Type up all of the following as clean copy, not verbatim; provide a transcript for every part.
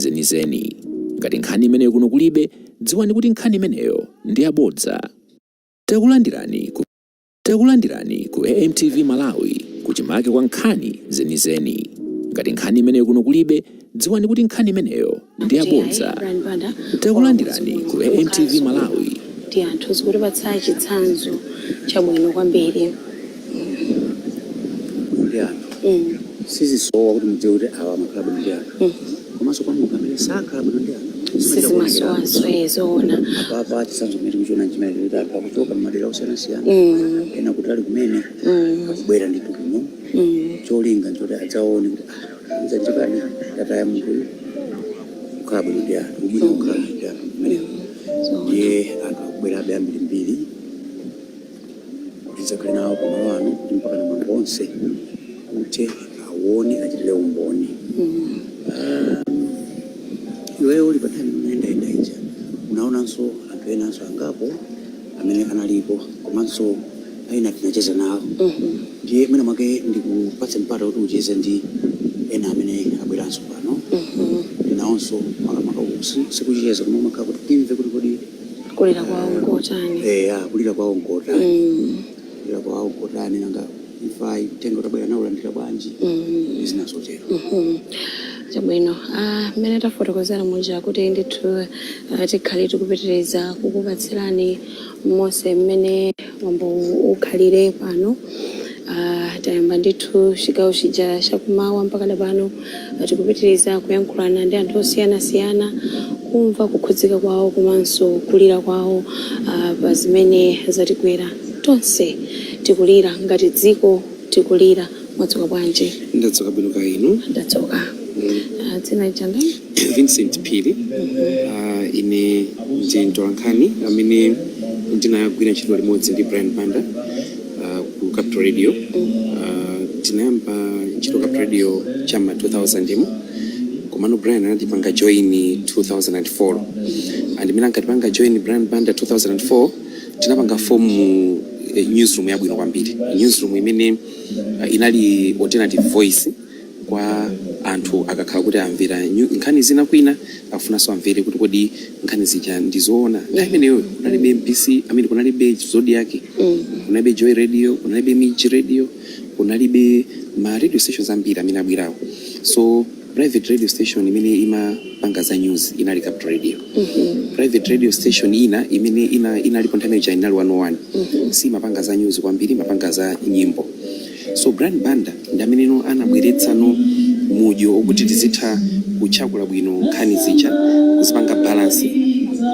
Zenizeni. Ngati nkhani imeneyo kuno kulibe, dziwani kuti nkhani imeneyo ndi yabodza. Takulandirani ku AMTV Malawi, kuchimake kwa nkhani zenizeni. Ngati nkhani imeneyo kuno kulibe, dziwani kuti nkhani imeneyo ndi yabodza. Brian Banda. Takulandirani ku AMTV Malawi. Ndi anthu zikutipatsa chitsanzo chabwino kwambiri. Ndi anthu sizisowa kuti mudziwe kuti awa amakhala bwino ndi anthu, komanso kwa munthu amene sakhala bwino ndi anthu sizimasowanso, zoona. Apapa chitsanzo chimene tikuchiona chimene kuti anthu akuchoka m'madera osiyanasiyana, ena kutali kumene, akubwera ndithu kuno. Cholinga nchoti adzaone kuti ah, zachitikadi, tataya munthuyu kukhala bwino ndi anthu, ubwino kukhala bwino ndi anthu kumeneko. Ndiye anthu akubwerabe ambirimbiri kuti tidzakhale nawo pamalo ano, kuti mpaka na mwambo onse uthe, aone, achitire umboni. Iweyo uli pa nthawi imene unayendayenda ija, unaonanso anthu enanso angapo amene analipo, komanso ena tinacheza nawo. Ndiye mwina mwake ndikupatse mpata kuti ucheze ndi ena amene abweranso pano, kuti nawonso makamaka sikucheza koma makhala kuti timve kuti kodi kulira kwawo nkotani? Kulira kwawo nkotani, kulira kwawo nkotani, nanga imfayi kutenga utabwera nawo ulandira bwanji, ndi zina zotero. Chabwino. Mmene tafotokozera muja kuti ndithu tikhale tikupitiriza kukupatsirani monse mmene mwambo ukhalire pano. Tayamba ndithu chigawo chija chakumawa mpaka pano, tikupitiriza kuyankhulana ndi anthu osiyanasiyana, kumva kukhudzika kwawo komanso kulira kwawo pa zimene zatigwera. Tonse tikulira ngati dziko, tikulira. Mwadzuka bwanji? Ndadzuka bwino, ka inu? Ndadzuka. Dzina lija ndani? Vincent Phiri. Ine ndi mtolankhani amene ndinagwira ntchito limodzi ndi Brian Banda ku Capital Radio. Tinayamba ntchito Capital Radio chama 2000 mu, komano Brian anatipanga join 2004, and imene ankatipanga join Brian Banda 2004, tinapanga form newsroom yabwino kwambiri, newsroom imene inali alternative voice kwa anthu akakhala kuti amvera nkhani zina kwina, afunanso amvere kuti kodi nkhani zija ndizoona. Nthawi imeneyo kunalibe MBC, amene kunalibe Zodiak, kunalibe Joy Radio, kunalibe MIJ Radio, kunalibe ma radio stations ambiri amene abwerawo. So private radio station imene imapanga za news inali Capital Radio. Private radio station ina imene inalipo nthawi imeneyo inali 101, si imapanga za news kwambiri, imapanga za nyimbo. So Brian Banda ndi ameneno anabweretsano mudyo okuti tizitha kutchakula bwino nkhani zija, kuzipanga balance,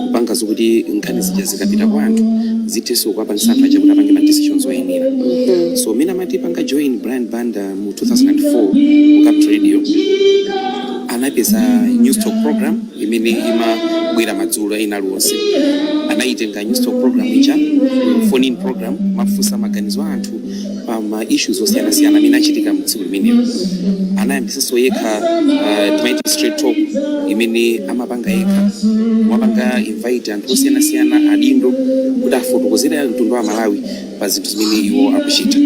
kupanga zokuti nkhani zija zikapita kwa anthu zithenso kuwapangisa anthu aja kuti apange ma decisions oyenera. So mene amatipanga join Brian Banda mu 2004 ku Capital Radio, anapeza news talk program imene imabwera madzulo ena aliwonse. Anayitenga news talk program ija, phone in program, mafunsa maganizo a anthu pa ma issues osiyanasiyana amene achitika mtsiku limenelo. Anayambisanso yekha timaiti straight talk, imene amapanga yekha, wapanga invite anthu osiyanasiyana adindo kuti afotokozere mtundu wa Malawi pa zinthu zimene iwo akuchita.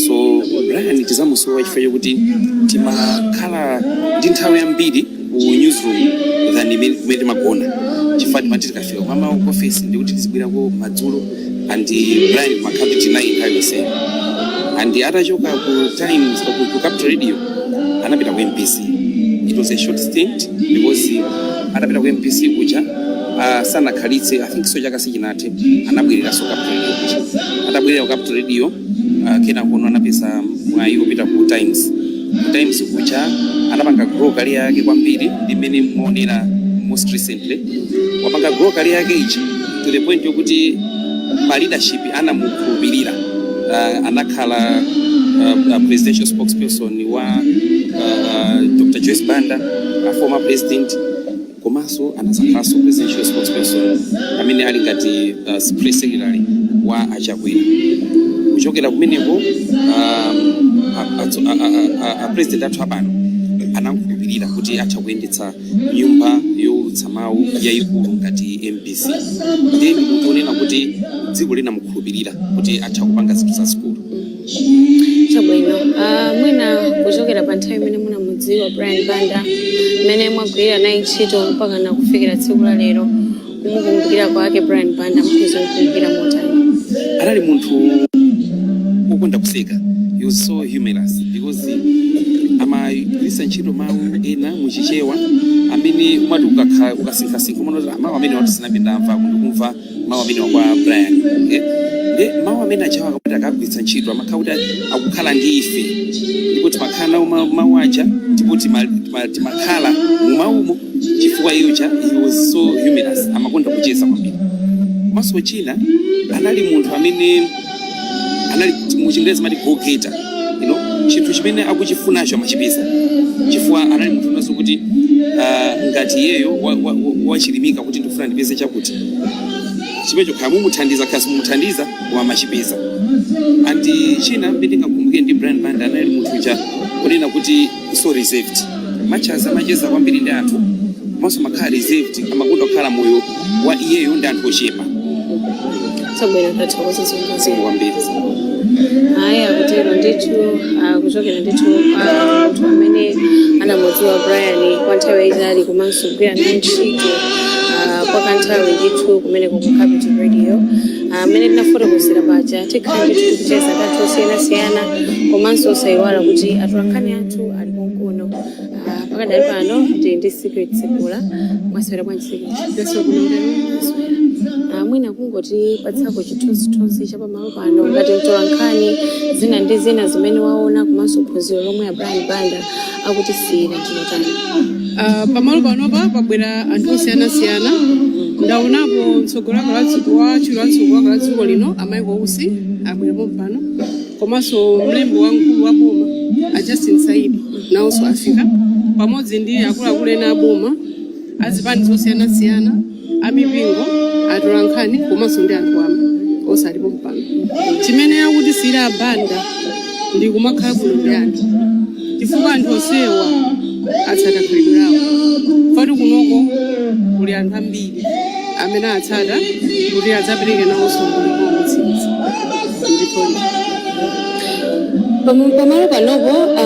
So Brian tizamusowa chifukwa chokuti timakhala ndi nthawi yambiri ku newsroom than imene kumene timagona, chifukwa timati tikafika kwamawa ku office ndikuti tizibwerako madzulo, and Brian timakhala kuti tinayi nthawi yonseyo. And atachoka ku Times, ku Capital Radio, anapita ku MBC. It was a short stint because atapita ku MBC kuja sanakhalitse, I think so chaka sichinathe anabwereranso Capital Radio kuja. Atabwerera ku Capital Radio, kenakono anapeza mwayi wopita ku Times. Ku Times kuja anapanga grow career yake kwambiri, ndi mmene muonera most recently wapanga grow career yake ija to the point yokuti ma leadership anamukhulupirira. Anakhala presidential spokesperson wa Dr Joyce Banda, a former president, komanso anazakhalanso presidential spokesperson amene ali ngati press secretary wa Achakwera. Kuchokera kumeneko, a president athu apano anamkhulupirira kuti atha kuyendetsa nyumba yowulutsa mawu yayikulu ngati MBC. Ndiye ndi munthu onena kuti dziko linamukhulupirira kuti atha kupanga zinthu zazikulu. Chabwino. Mwina kuchokera pa nthawi imene munamudziwa Mukumudziwa Brian Banda, mmene mwagwirira naye ntchito mpaka na kufikira tsiku la lero, kumukumbukira kwake Brian Banda mukhoza kukumbukira motani? Anali munthu wokonda kuseka. He was so humorous because amagwiritsa ntchito mawu ena muchichewa amene umati ukakhala ukasinkhasinkha umanoti mawu amene watu sinambe ndamva, ndikumva mawu amene kwa Brian, eh? Nde mawu amene achawa akati akagwiritsa ntchito amakhala kuti akukhala ndi ife, ndipo timakhala nawo mawu aja, ndipo timakhala mumawumo chifukwa iyocha he was so humorous, amakonda kucheza kwambiri. Komanso china, anali munthu amene anali, muchingerezi mati go getter, chinthu chimene akuchifunacho amachipeza, chifukwa anali munthu unaso kuti ngati iyeyo wachilimika kuti ndikufuna ndipeze chakuti, chimecho kaya mumuthandiza kaya simumuthandiza, koma amachipeza. And china mmene ndingakumbukire ndi Brian Banda, anali munthu uja kunena kuti so reserved. Machaza amacheza kwambiri ndi anthu, komanso makhala reserved, amakonda kukhala moyo wa iyeyo ndi anthu ochepa. Chabwino, tathokoza zomwe. Zikomo kwambiri. Ayi, akutero ndithu, kuchokera ndithu kwa munthu amene anamudziwa Brian kwa nthawi yayitali komanso kugwira naye ntchito kwa kanthawi ndithu kumeneko ku Capital Radio. Amene tinafotokozera paja, tikhala ndithu tikucheza ndi anthu osiyanasiyana, komanso osayiwala kuti atolankhani athu ali konkuno. Pakadali pano ndili ndi Secret Sekula. Mwaswera bwanji, Secret? Mwaswera. Mwina kungoti patsako chithunzithunzi chapamalo pano ngati mtolankhani, zina ndi zina zimene waona komanso phunziro lomwe a Brian Banda akutisiyira ndilotani? Pamalo panopa pabwera anthu osiyanasiyana. Ndaonapo mtsogoleri wa dziko, wachiwiri wa mtsogoleri wa dziko lino, a Michael Usi, abwerapo pano, komanso mlembi wamkulu wa boma, a Justin Saidi, nawonso afika pamodzi ndi akuluakulu ena a boma, azipani zosiyanasiyana, amipingo, atolankhani komanso ndi anthu wamba osalipo pano. Chimene akutisiyira Banda ndi kumakhala kuno ndi anthu, chifukwa anthu onsewa atsata khalidwe lawo. Fati kunoko kuli anthu ambiri amene atsata kuti adzapereke nawonso umboni wawo ndithoni. Pamalo panopo,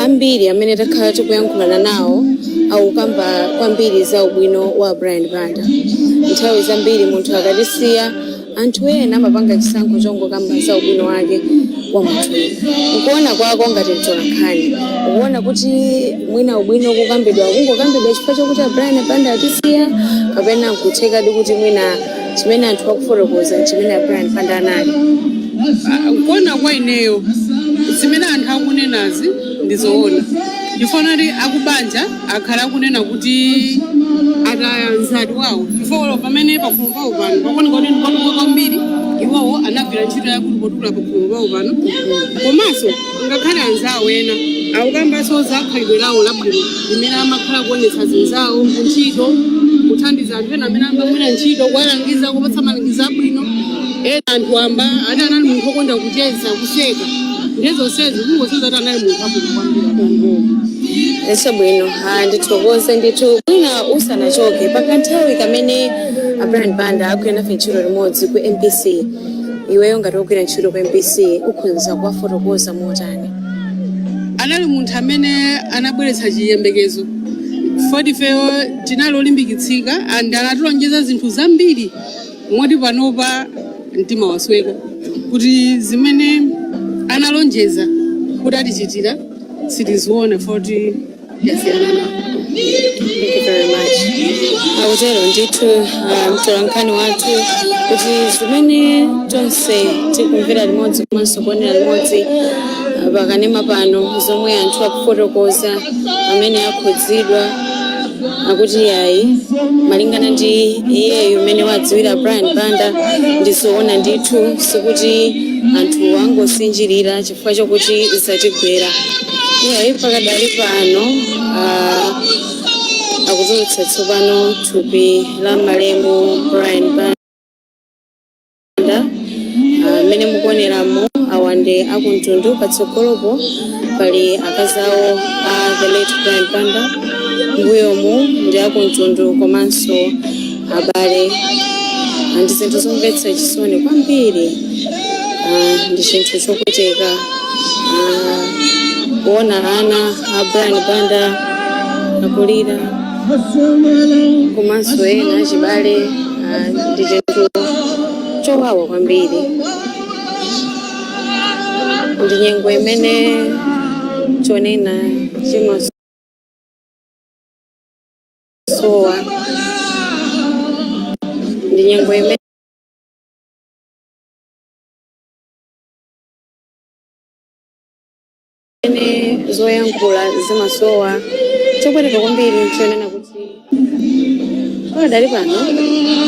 ambiri amene takhala tikuyankhulana nawo akukamba kwambiri za ubwino wa Brian Banda. Nthawi zambiri munthu akatisiya, anthu ena amapanga chisankho chongokamba za ubwino wake wa munthuyo. Nkuona kwako ngati mtolankhani, ukuona kuti mwina ubwino kukambidwa kungokambidwa chifukwa chokuti a Brian Banda atisiya, kapena nkuthekadi kuti mwina chimene anthu akufotokoza chimene a Brian Banda anali? Ah, nkuona kwa ineyo, zimene anthu akunenazi ndizoona, chifukwa nati akubanja akhala akunena kuti ataya mzati wawo, chifukwa pamene pakhomo pawo pano pakuoneka kuti ndipatuka kwambiri, iwowo anagwira ntchito yakulu potukula pakhomo pawo pano. Komanso ngakhale anzawo ena akukambanso za khalidwe lawo labwino limene amakhala kuonetsa zinzawo kuntchito, kuthandiza anthu ena amene amagwira ntchito, kuwalangiza, kupatsa malangizo abwino ena anthu amba. Ati anali munthu wokonda kucheza, kuseka, ndiye zonsezi kungoseza kuti anali munthu wabwino kwambiri. Chabwino, ndithokoze ndithu. Mwina usanachoke, pakanthawi kamene a Brian Banda agwira nafe ntchito limodzi ku MBC, iweyo ngati wogwira ntchito ku MBC ukhoza kuwafotokoza motani? Anali munthu amene anabweretsa chiyembekezo, foti ifeyo tinali olimbikitsika and anatilonjeza zinthu zambiri, moti panopa mtima wasweka kuti zimene analonjeza kuti atichitira sitiziona, foti yasiyana nawo. Thank you very much. Akutero ndithu mtolankhani wathu kuti zimene tonse tikumvera limodzi komanso kuonera limodzi pakanema pano, zomwe anthu akufotokoza amene akhudzidwa, akuti yayi, malingana ndi iyeyo mmene wadziwira Brian Banda, ndizoona ndithu, sikuti anthu angosinjirira chifukwa chokuti zatigwera. Iyayi, pakadali pano akutulutsa tsopano thupi la malemu Brian Banda. Mmene mukuoneramo, awa ndi akumtundu. Patsogolopo pali akazawo a the late Brian Banda, mbuyomu ndi akumtundu komanso abale. Ndi zinthu zomvetsa chisoni kwambiri. Ndi chinthu chopweteka. Kuona ana a Brian Banda akulira komanso ena achibale, ndi chinthu chowawa kwambiri. Ndi nyengo imene chonena chimasowa, ndi nyengo imene zoyankhula zimasowa. Chopweteka kwambiri nchonena kuti pakadali pano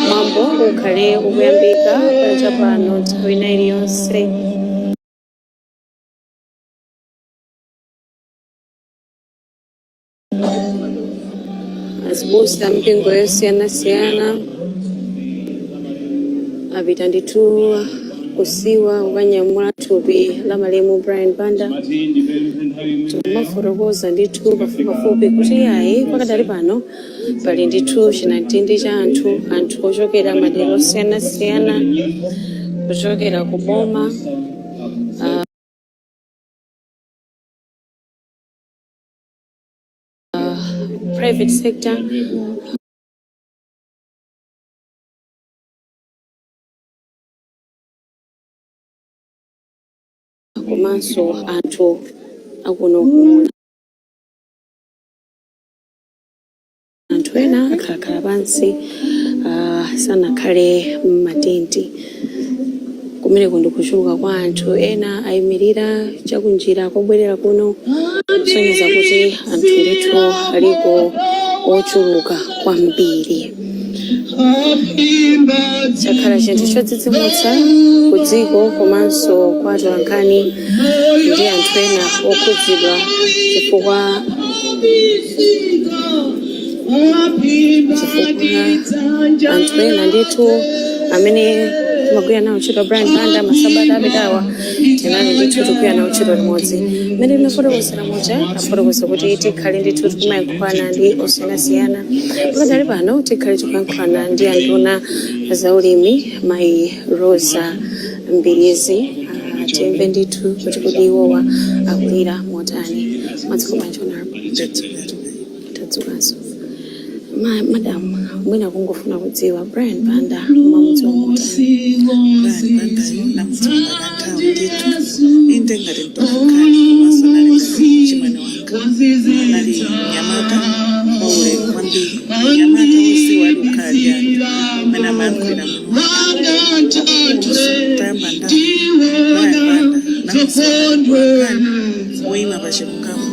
mwambo ukhale ukuyambika panja pano nthawi ina iliyonse. Azibusa mpingo yosiyanasiyana apita ndithu kusiwa kukanyamula thupi la malemu Brian Banda. Timafotokoza ndithu pafupipafupi kuti ayi, pakadali pano pali ndithu chinamtindi cha anthu, anthu ochokera madera osiyanasiyana, kuchokera ku boma, private sector, komanso anthu akuno kumudzi. Anthu ena akhalakhala pansi, sanakhale m'matenti. Kumeneko ndi kuchuluka kwa anthu. Ena ayimirira chakunjira kobwerera kuno, kusonyeza kuti anthu ndithu aliko ochuluka kwambiri. Chakhala chinthu chodzidzimutsa ku dziko komanso kwa atolankhani ndi anthu ena okhudzidwa, chifukwa anthu ena ndithu amene timagwira nawo ntchito Brian Banda masabata apitawa, tinali ndithu tikugwira nawo ntchito limodzi. Mmene tinafotokozera muja, afotokoza kuti tikhale ndithu tikumayankhulana ndi osiyanasiyana. Pakadali pano tikhale tikuyankhulana ndi anduna zaulimi, mayi Rosa Mbilizi. Timve ndithu kuti kodi iwowa akulira motani. Madzuka bwanji, honorable? Tadzukanso. Madam, mwina kungofuna kudziwa, Brian Banda mumamudziwa motani? Brian Bandayo namudziwa kanthawi ndithu, inde, ngati mtolankhani komanso anali ngati chimwene wanga. Anali mnyamata waulemu kwambiri, mnyamata wodziwa ali kukhala ndi anthu amene amayankhulira muno. Tayamba ndani, Brian Banda namudziwa mtolankhani woyima pa chilungamo,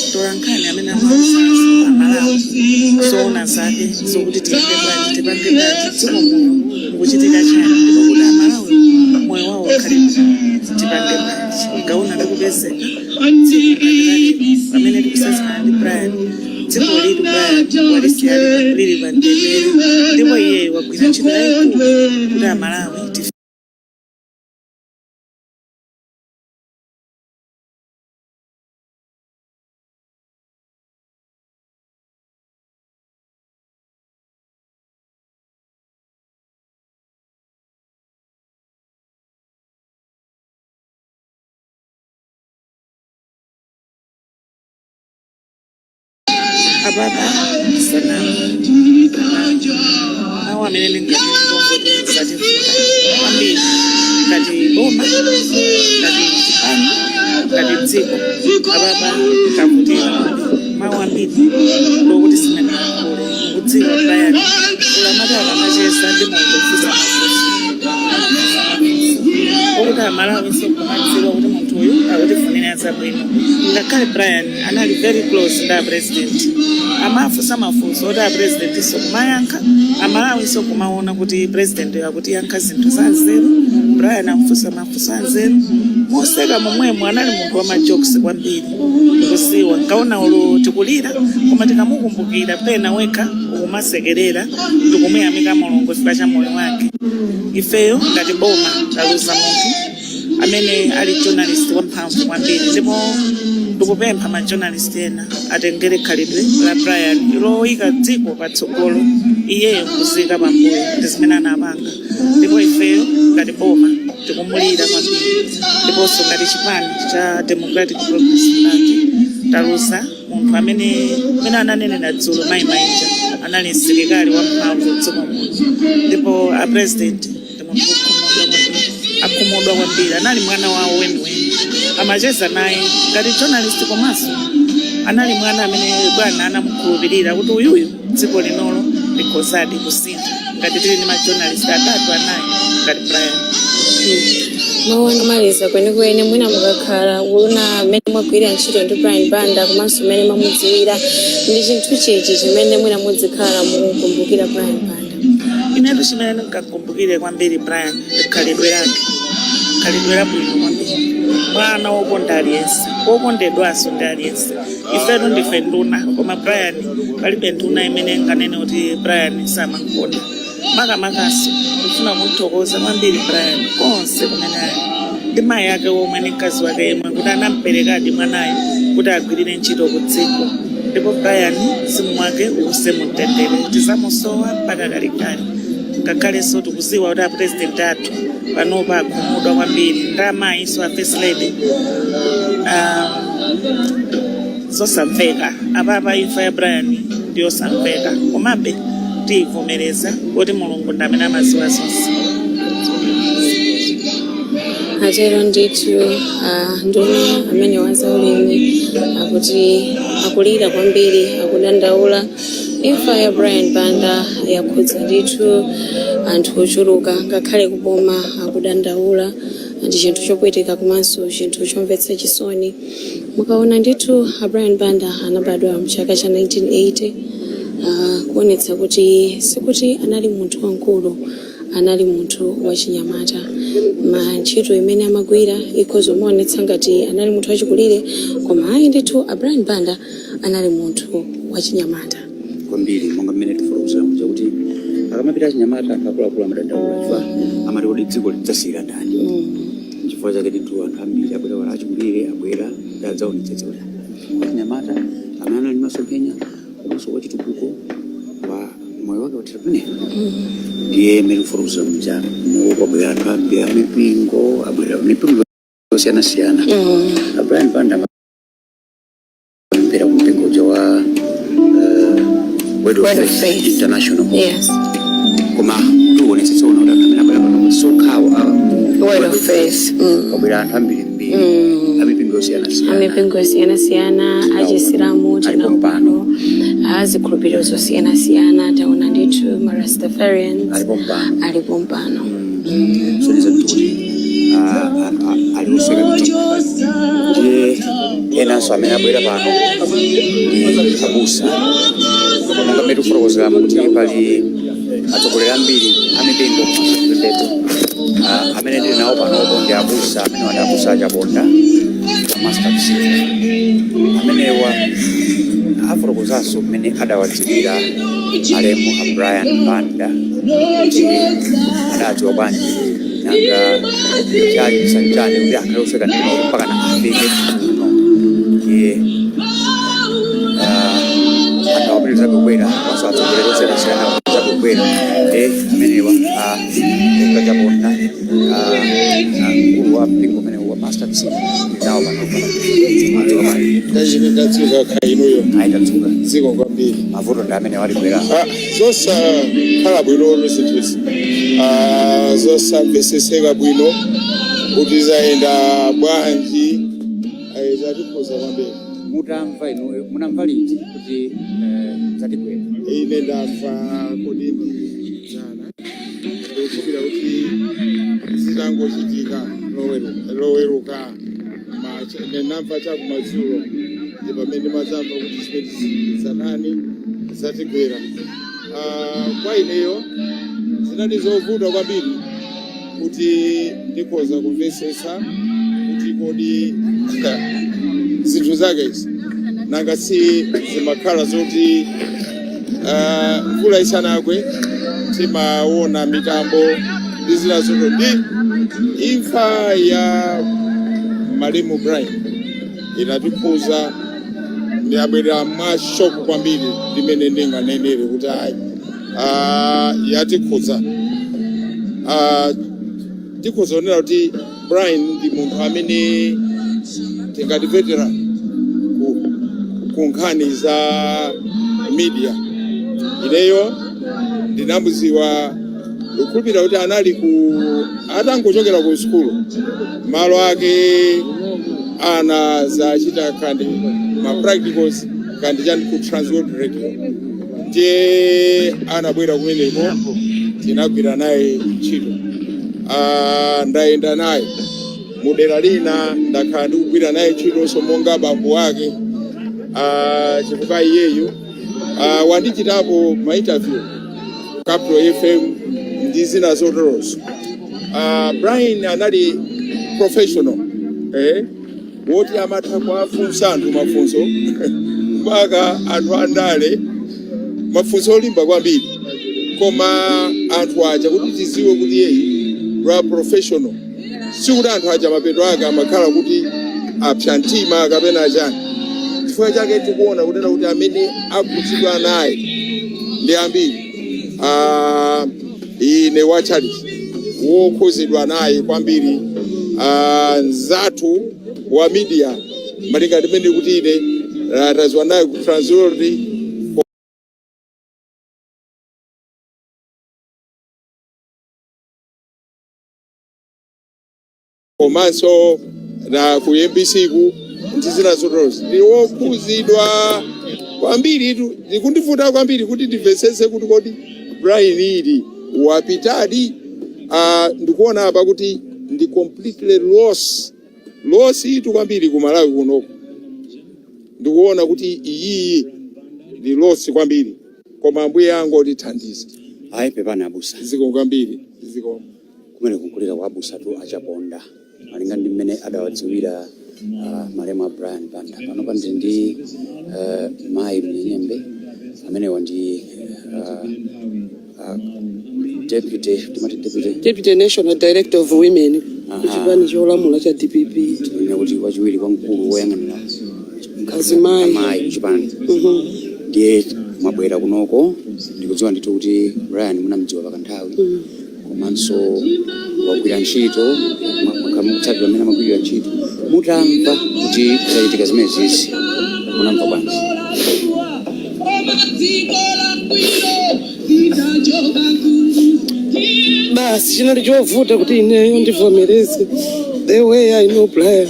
mtolankhani amene amauza Amalawi zoona zake zokuti tiyende bwanji, tipange bwanji, dziko muno mukuchitika chani, ndipo kuti Amalawi moyo wawo ukhale bwino tipange bwanji. Ngaona ndikupezeka dziko ngati pamene tikusazikana ndi Brian, dziko litu Brian walisiya lili pa mtendere, ndipo iyeyo wagwira ntchito yayikulu kuti Amalawi apapa sanama. Mawu amene ndingatongoti zativuta kwambiri ngati boma, ngati chipani, ngati dziko. Apapa tavutika. Mawu ambiri lokuti simungayankhule. Mukudziwa Brian ulamati akamacheza ndi munthu kufunsa mafunso okuti Amalawi nso kumadziwa kuti munthu uyu akutifunira zabwino. Ngakhale Brian anali very close ndi a president, amafunsa mafunso oti a president so kumayankha, Amalawi nso kumaona kuti president akutiyankha zinthu za nzeru. Brian akufunsa mafunso anzeru moseka momwemo. Anali munthu wa majokes kwambiri. Ndikusiwa nkaona ulo tikulira, koma tikamukumbukira pena wekha ukumasekerera ndikumuyamika Mulungu chifukwa cha moyo wake. Ifeyo ngati boma taluza munthu amene ali journalist wamphamvu kwambiri, ndipo ndikupempha ma journalist ena atengere khalidwe la Brian loyika dziko patsogolo, iyeyo nkuzika pambuyo, ndi zimene anapanga. Ndipo ifeyo ngati boma tikumulira kwambiri, ndiponso ngati chipani cha Democratic Progressive Party. Taluza munthu amene mene ananenera dzulo mayi Mainja, anali msilikali wamphamvu mdziko muno, ndipo a president ndi munthu wokhumudwa kwambiri, akhumudwa kwambiri. Anali mwana wawo weniweni, amacheza naye ngati journalist, komanso anali mwana amene bwana anamukhulupirira kuti uyuyu dziko linolo likhozadi kusintha ngati tili ndi ma journalist atatu, anayi ngati Brian. Mawu omaliza kwenikweni, mwina mukakhala kuona mmene mwagwirira ntchito ndi Brian Banda komanso mmene mwamudziwira, ndi chinthu chichi chimene mwina muzikhala mukukumbukira Brian Banda? Inetu chimene ndinkakumbukire kwambiri Brian ndi khalidwe lake, khalidwe labwino kwambiri, mwana wokonda aliyense, wokondedwanso ndi aliyense. Ifetu ndife nduna, koma Brian palibe nduna imene inganene kuti Brian samankonda. Makamakaso ndifuna kumthokoza kwambiri Brian konse kumene ali ndi mayi ake omwe ndi mkazi wake yemwe, kuti anamperekadi mwanayo kuti agwirire ntchito ku dziko. Ndipo Brian, mzimu wake uwuse mumtendere, tizamusowa mpaka kalekale. Ngakhalenso tikuziwa kuti a president athu panopa akhumudwa kwambiri, ndi amayinso a first lady. Zosamveka apapa, imfa ya Brian ndiyosamveka, komabe tiyivomereza kuti Mulungu ndi amene amaziwa zonse. Atero ndithu nduna amene wazaulimi akuti akulira kwambiri, akudandaula. Imfa ya Brian Banda yakhudza ndithu anthu ochuluka, ngakhale kuboma akudandaula. Ndi chinthu chopweteka komanso chinthu chomvetsa chisoni. Mukaona ndithu, a Brian Banda anabadwa mchaka cha 1980, kuonetsa kuti sikuti anali munthu wamkulu, anali munthu wachinyamata. Ma ntchito imene amagwira ikhoza kumaonetsa ngati anali munthu wachikulire, koma ayi ndithu, a Brian Banda anali munthu wachinyamata. Kwambiri, monga mmene tifotokozera muja kuti akamapita achinyamata, anthu akuluakulu amadandaula chifukwa amati, "Kodi dziko lidzasiyira ndani?" Chifukwa chake ndithu anthu ambiri abwera, wala achikulire abwera kuti adzaonetsetse kuti achinyamata amene anali masomphenya komanso wachitukuko wa moyo wake wathera pamenepo. Ndiye mmene tifotokozera muja, kwabwera anthu ambiri amipingo, abwera mipingo yosiyanasiyana. Brian Banda amapemphera kumpingo uja wa Word of Word of Faith Faith. International. Koma tionetsetse ona kuti anthu amene abwera pano sokhawo a Word of Faith. Kwabwera anthu ambirimbiri amipingo yosiyanasiyana. Amipingo yosiyanasiyana, achisilamu Alipo tinawo mpano. pano, azikhulupiriro zosiyanasiyana, taona ndithu ma Rastafarians. Alipo mpano. Alipo mpano. Soneza kuti anthu ali osweka mtima. Ndiye enanso amene abwera pano ndi abusa, monga mmene tikufotokozeramo kuti pali atsogoleri ambiri amipingo komanso chipembedzo. Amene tili nawo panopo ndi abusa amene wandi abusa achaponda a Master Msika. Amenewa afotokozanso mmene adawadziwira malemu a Brian Banda, kuti adadziwa bwanji, nanga chali sanchani kuti akhale osweka mtima kuti mpaka na afike kuno. Ndiye anthu akupitirizabe kubwera, komanso atsogoleri osiyanasiyana akupitirizabe kubwera. Ndiye amenewa a Chaponda, mkulu wa mpingo umene wa Master Msika, nawo panopa. Madzuka bwanji? Ndachine ndadzuka kha inuyo? Ayi, tadzuka. Dziko kwambiri. Mavuto ndi amene walibwera. Ah, zosakhala bwinotu zinthuzi. Ah, zosamveseseka bwino kuti zayenda bwanji. Eh, zatikhuza kwambiri. Mutamva inuyo, munamva liti kuti zatigwera? Ine ndamva kodi ndi dzana, ndikufupira kuti zitangochitika loweruka, ndinamva chakumadzulo, ndi pamene mazamva kuti zimene zatani, zatigwera. Ah, kwa ineyo zinali zovuta kwambiri kuti ndikhoza kumvetsetsa kuti kodi zinthu zake izi, nanga si zimakhala zoti mvula isanagwe timaona mitambo ndi zina zoto. Ndi imfa ya malemu Brian inatikhuza, ndi abwera mwa shock kwambiri, limene ndinganenere kuti ayi, yatikhudza. Tikhoza kunena kuti Brian ndi munthu amene tingati veteran ku Ku nkhani za media, ineyo ndinamuziwa, ndikukhulupirira kuti anali ku atangochokera ku sukulu, malo ake ana zachita kandi ma practicals kandi chani ku Transworld Radio. Ndiye anabwera kumeneko, tinagwira naye ntchito. Ndayenda naye mudera lina, ndakhala ndikugwira naye ntchitonso monga bambo ake, chifukwa iyeyu wandichitapo ma interview Capital FM ndi zina zoterozo. Brian anali professional, woti amatha kuwafunsa anthu mafunso, mpaka anthu andale, mafunso olimba kwambiri, koma anthu aja kuti tiziwe kuti yeyi ra professional. Sikuti anthu aja mapeto ake amakhala kuti apsa mtima kapena chani. Chifukwa chake tikuona kunena kuti amene akhudzidwa naye ndi ambiri. Ine wa Charles wokhuzidwa naye kwambiri, nzathu wa media, malinga ndimene kuti ine taziwa naye ku Transworld. Komanso na ku MBC ku ndi zina zoterozo. Ndi wokhuzidwa kwambiri tu. Ndikundivuta kwambiri kuti ndimvetsetse kuti kodi Brian ili wapitadi. Ndikuona apa kuti ndi completely loss itu kwambiri ku Malawi kunoko. Ndikuona kuti iyiyi ndi loss kwambiri, koma Ambuye angu otithandiza. Ayi, pepani abusa. Zikomo kwambiri, zikomo. Kumene kunkulira kwa abusatu achaponda, malinga ndi mmene adawadziwira malemu a Brian Banda. Panopa ndili ndi mayi Mnyenyembe, amenewa ndi deputy, timati deputy? Deputy National Director of Women kuchipani cholamula cha DPP. Ine kuti wachiwiri kwa mkulu woyang'anira Azimayi. Amayi kuchipani. Ndiye mwabwera kunoko, ndikudziwa ndithu kuti Brian munamdziwa pakanthawi, komanso wagwira ntchito, mukutsatira amene amagwirira ntchito. Mutamva kuti zachitika zimene zizi, munamva bwanji? Basi, chinali chovuta kuti ineyo ndivomereze. The way I know Brian,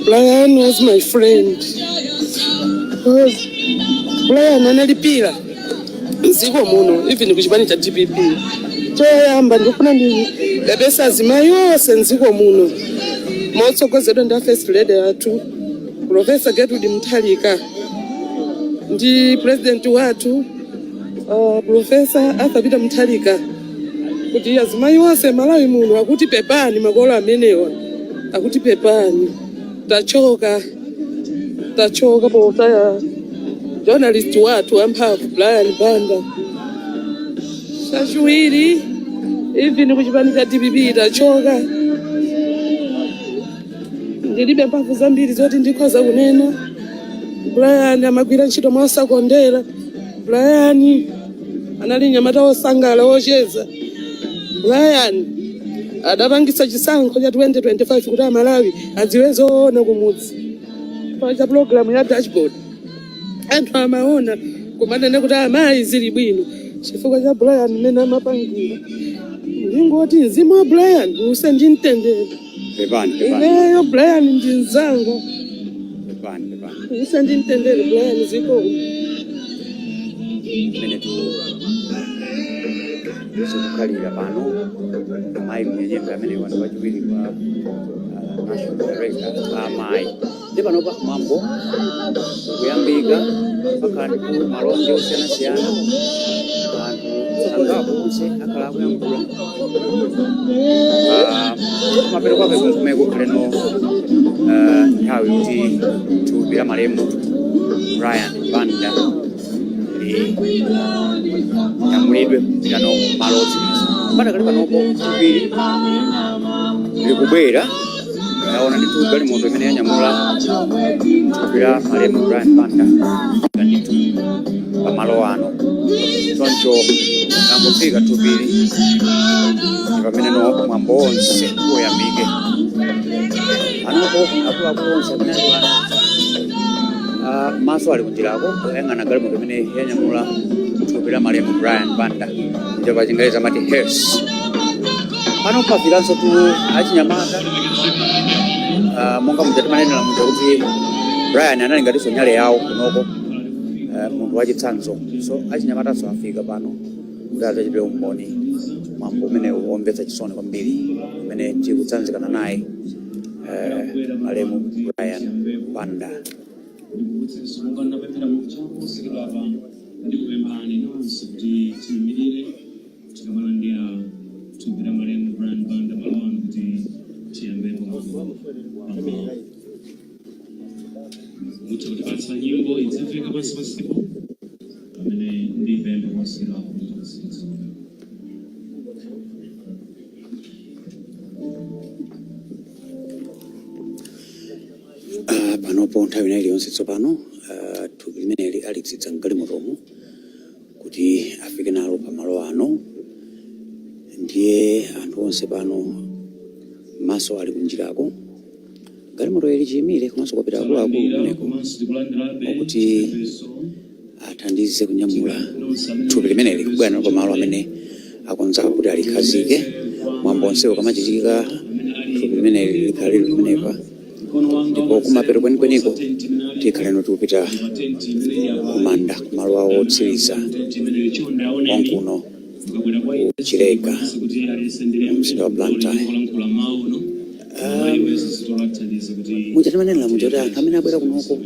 Brian was my friend. Brian analipira mdziko muno, even kuchipani cha DPP. Choyamba ndikufuna ndipepese azimayi onse mdziko muno, motsogozedwa ndi a First Lady athu, Professor Gertrude Mutharika, ndi President wathu, Professor Arthur Peter Mutharika, kuti azimayi onse Malawi muno akuti pepani. Makolo amenewa akuti pepani, tachoka, tachoka potaya journalist wathu amphamvu Brian Banda. Chachiwiri, even kuchipani cha DPP tachoka. Ndilibe mphamvu zambiri zoti ndikhoza kunena. Brian amagwira ntchito mosakondera. Brian anali mnyamata wosangala, wocheza. Brian adapangitsa chisankho cha 2025 kuti Amalawi adziwe zoona kumudzi pa program ya dashboard. Anthu amaona kumanena kuti amayi zili bwino chifukwa cha Brian mmene amapangira. Ndingoti mzimu wa Brian uuse ndi mtendere. Pepani, pepani. Ineyo Brian ndi mzanga. Pepani, pepani. Uuse ndi mtendere, Brian, zikomo. Mmene tu zikukhalira pano, amayi Mnyenyembe amene wanu wachiwiri wa national director amayi. Ndi panopa mwambo kuyambika, pakhala ndi malonje osiyanasiyana, anthu angapo onse akhala akuyankhula. Kumapeto kwake kumene kukhaleno nthawi kuti thupi la malemu Brian Banda linyamulidwe kupitano malo otsiriza. Patakali panopo thupili likubwera. Taona ndithu galimoto imene yanyamula thupi la malemu Brian Banda ndithu pamalo ano. Choncho langofika thupili, ndi pamene no mwambo wonse uyambike. Panopo akuluakulu onse amene ali pano. Maso ali kunjirako kuyang'ana galimoto imene yanyamula thupi la malemu Brian Banda, ndipo pa Chingerezi amati hearse. Pano pafikanso tu achinyamata, monga muja timanenera muja kuti Brian anali ngatinso nyale yawo kunoko, munthu wachitsanzo. So achinyamatanso afika pano kuti adzachitire umboni mwambo umene womvetsa chisoni kwambiri umene tikutsanzikana naye malemu Brian Banda. Ndikukutsenso monga ndinapemphera chaposachedwapa, ndikupemphani nonse kuti tiyimirire tikamalandira thupi la malemu Brian Banda malo ano kuti tiyambepo mwambo pamalo. Mutha kutipatsa nyimbo idzimveka pansi pansipo pamene ndipemphe posachedwapa kuti tizidziona. Panopo nthawi ina iliyonse tsopano, thupi limeneli alitsitsa mgalimotomo kuti afike nalo pamalo ano. Ndiye anthu onse pano maso ali kunjirako, galimoto ili chiyimire, komanso kwapita akuluakulu kumeneko Komanso tikulandirabe okuti chipepeso athandize kunyamula thupi limeneli kubwera nalo pamalo amene akonza kuti alikhazike. Mwambo onsewo ukamachitika, thupi limeneli likhale lili pamenepa, ndipo kumapeto kwenikweniko tikhaleno tikupita kumanda, kumalo awo otsiriza konkuno ku Chileka mu mzinda wa Blantyre. Muja timanenera muja kuti anthu amene abwera kunoko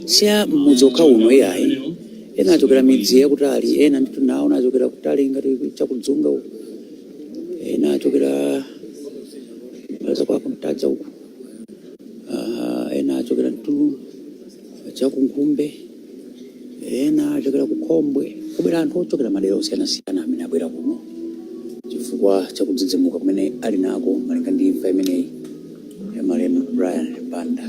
si a mmudzi okha uno iyayi, ena achokera midzi yakutali, ena ndithu naona achokera kutali ngati chakudzunga uku, ena achokera mbali kwa Kumtaja uku, ena achokera ndithu chakunkhumbe, ena achokera kukhombwe. Kubwera anthu ochokera madera osiyanasiyana amene abwera kuno chifukwa chakudzidzimuka kumene ali nako malinga ndi imfa imeneyi ya malemu Brian Banda.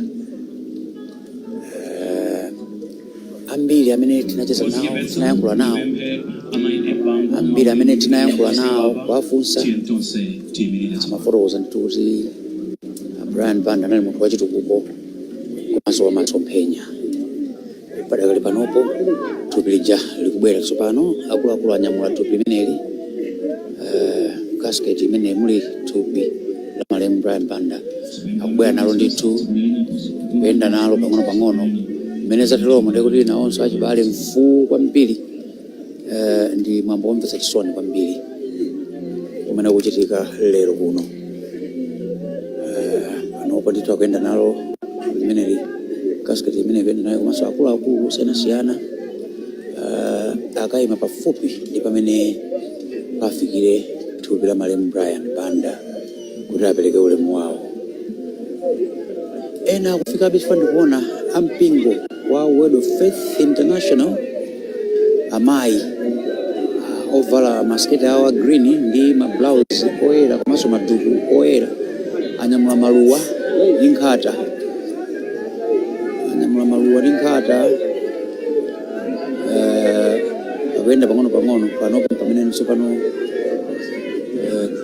Ambiri amene tinacheza nawo, tinayankhula nawo, ambiri amene tinayankhula nawo kuwafunsa amafotokoza ndithu kuti Brian Banda anali munthu wachitukuko komanso wamasomphenya. Padakali panopo thupi lija likubwera tsopano, akuluakulu anyamula thupi limeneli, casket imene muli thupi la malemu Brian Banda, akubwera nalo ndithu, kuyenda nalo pang'ono-pang'ono. Mmene zateromo ndikuti nawonso achibale mfuu kwambiri. Ndi mwambo womvetsa chisoni kwambiri umene ukuchitika lero kuno. Panopo ndithu akuyenda nalo limeneli, casket imene ikuyenda nayo, komanso akuluakulu osiyanasiyana akayima pafupi ndi pamene pafikire thupi la malemu Brian Banda kuti apereke ulemu wawo. Ena akufikabe chifukwa ndikuona ampingo wa Word of Faith International, amayi ovala masiketi awo a green ndi ma blouse oyera komanso maduku oyera, anyamula maluwa ndi nkhata, anyamula maluwa ndi nkhata, akuyenda pang'ono pang'ono. Panopo pamene tsopano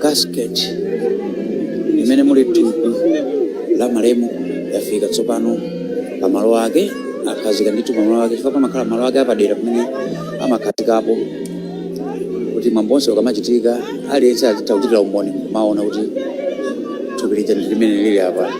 casket imene muli thupi la malemu yafika tsopano pamalo ake, akhazika ndithu pamalo ake, chifukwa pamakhala malo ake apadera pamene amakhazikapo kuti mwambo onse ukamachitika aliyense azitha kuchitira umboni kumaona kuti thupi lija ndi limene lili apa.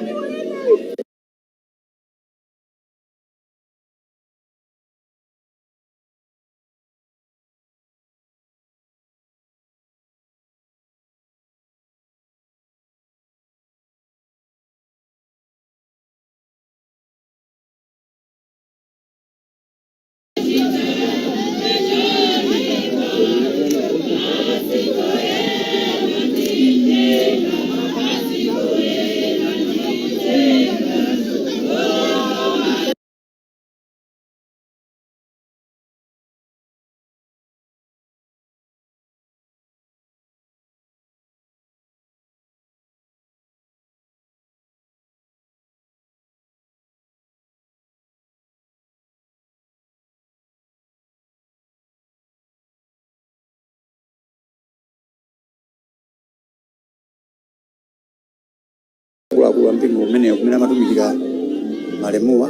Akuluakulu a mpingo umenewo kumene amatumikira malemuwa.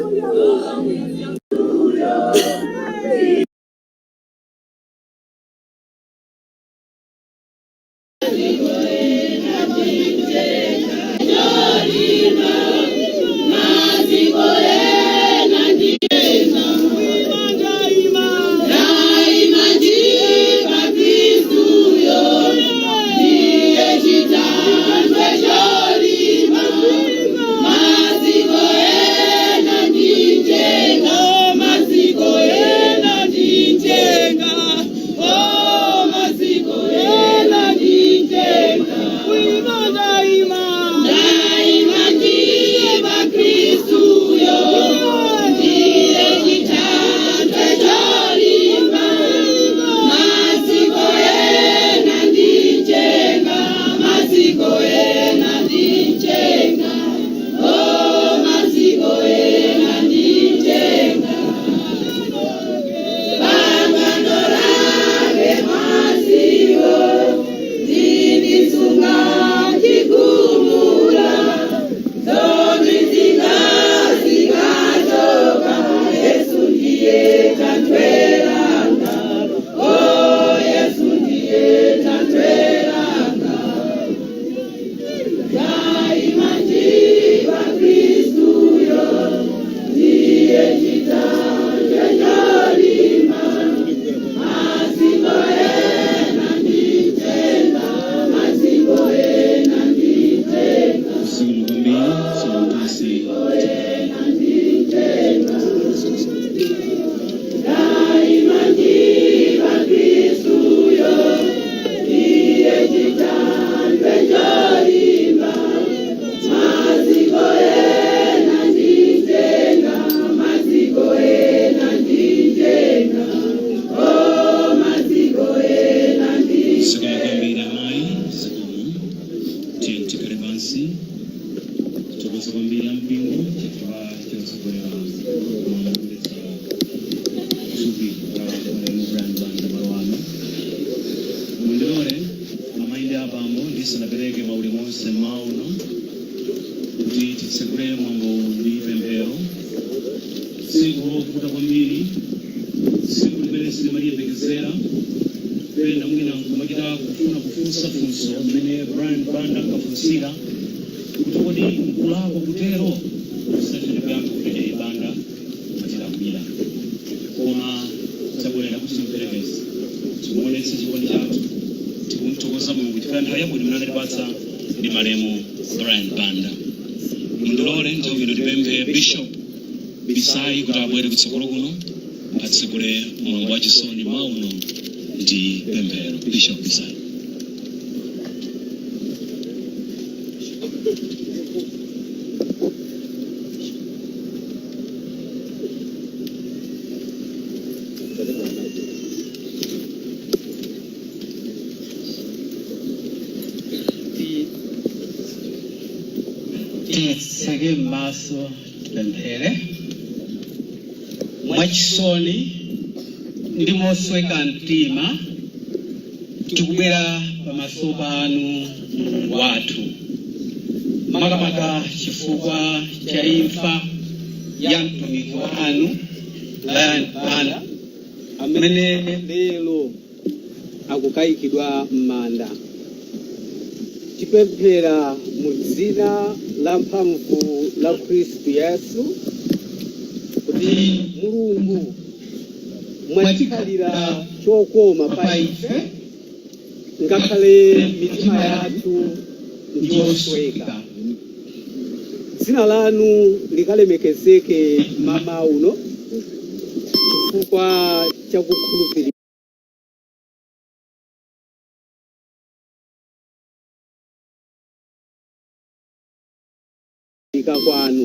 Zikomo kwambiri, somuntasi. Zikomo kwambiri amayi, zikomo. Tiye tikhale pansi. Tithokoze kwambiri ampingo chifukwa chotsogolera mwambo thupi la malemu Brian Banda malo ano. Mundilole amayi ndi abambo ndisanapereke maulemu onse mmawa uno kuti titsekule mwambo ndi pemphero. Tsiku lovuta kwambiri, tsiku limene sitimaliyembekezera, pena mwina nkumachita kufuna kufunsa funso mmene Brian Banda ankafunsira kuti kodi nkulakwa kutero, tisachite kuyankha kuti eyi Banda atilakwira, koma tabwerera kuti timperekeze, timuonetse chikondi chathu, tikumthokoza Mulungu chifukwa nthawi yabwino imene anatipatsa ndi malemu Brian Banda. Mundilole nthawi ino tipemphe Bishop Bisai kuti abwere kutsogolo kuno atsekule mwambo wachisoni mmawa uno ndi pemphero. Bishop Bisai. Titseke m'maso, tipemphere. Mwachisoni ndi mosweka mtima tikubwera pamaso panu, Mulungu wathu, makamaka chifukwa cha imfa ya mtumiki wanu Brian Banda amene lero akukayikidwa m'manda. Tipemphera mu dzina la mphamvu la Khristu Yesu kuti Mulungu mwachikhalira chokoma pa ife, ngakhale mitima yathu ndiyosweka. Dzina lanu likalemekezeke mmawa uno chifukwa cha kukhulupirika kwanu.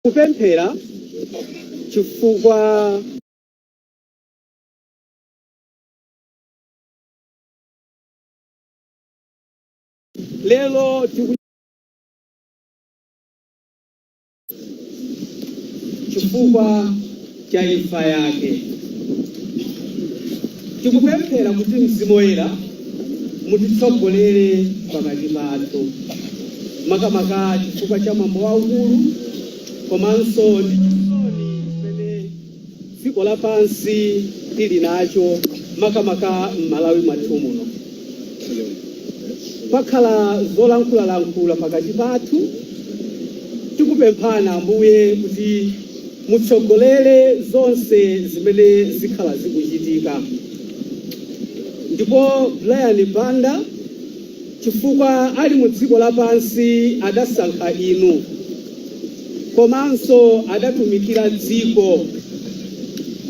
Tikupemphera chifukwa lero Chifukwa cha imfa yake, tikupemphera kuti Mzimu Woyera mutitsogolere pakati pathu, makamaka chifukwa cha mwambo waukulu komanso ndi chisoni chimene dziko lapansi tili nacho, makamaka m'Malawi mwathu muno. Pakhala zolankhulalankhula pakati pathu. Tikupemphana, Ambuye, kuti mutsogolere zonse zimene zikhala zikuchitika. Ndipo Brian Banda, chifukwa ali mu dziko lapansi adasankha inu komanso adatumikira dziko,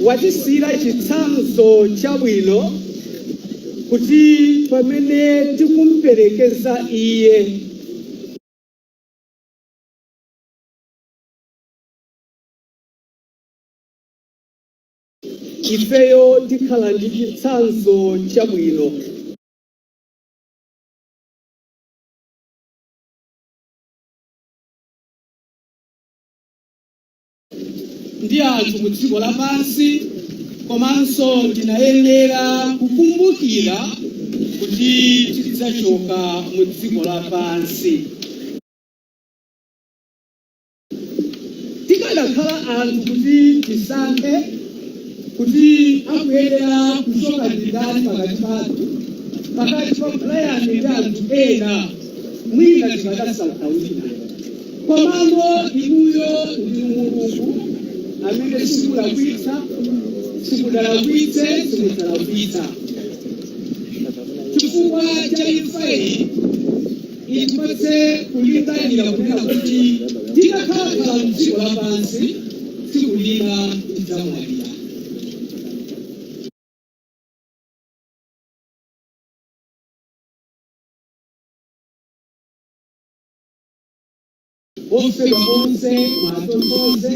watisiyira chitsanzo chabwino kuti pamene tikumperekeza iye, ifeyo tikhala ndi chitsanzo chabwino. Ndi anthu ku dziko lapansi, komanso tinayenera kukumbukira kuti tidzachoka mu dziko lapansi. Tikanakhala anthu kuti tisankhe kuti akuyenera kuchoka ndi ndani pakati pathu, pakati pa Brian ndi anthu ena, mwina tikadasankha wina. Komano inuyo ndi Mulungu amene simulakwitsa, simudalakwitse, simudzalakwitsa. Chifukwa cha imfa iyi, itipatse kulingalira kunena kuti titakhalakhala mdziko lapansi, tsiku lina tidzamwalira. Ofedwa onse mwatonthoze.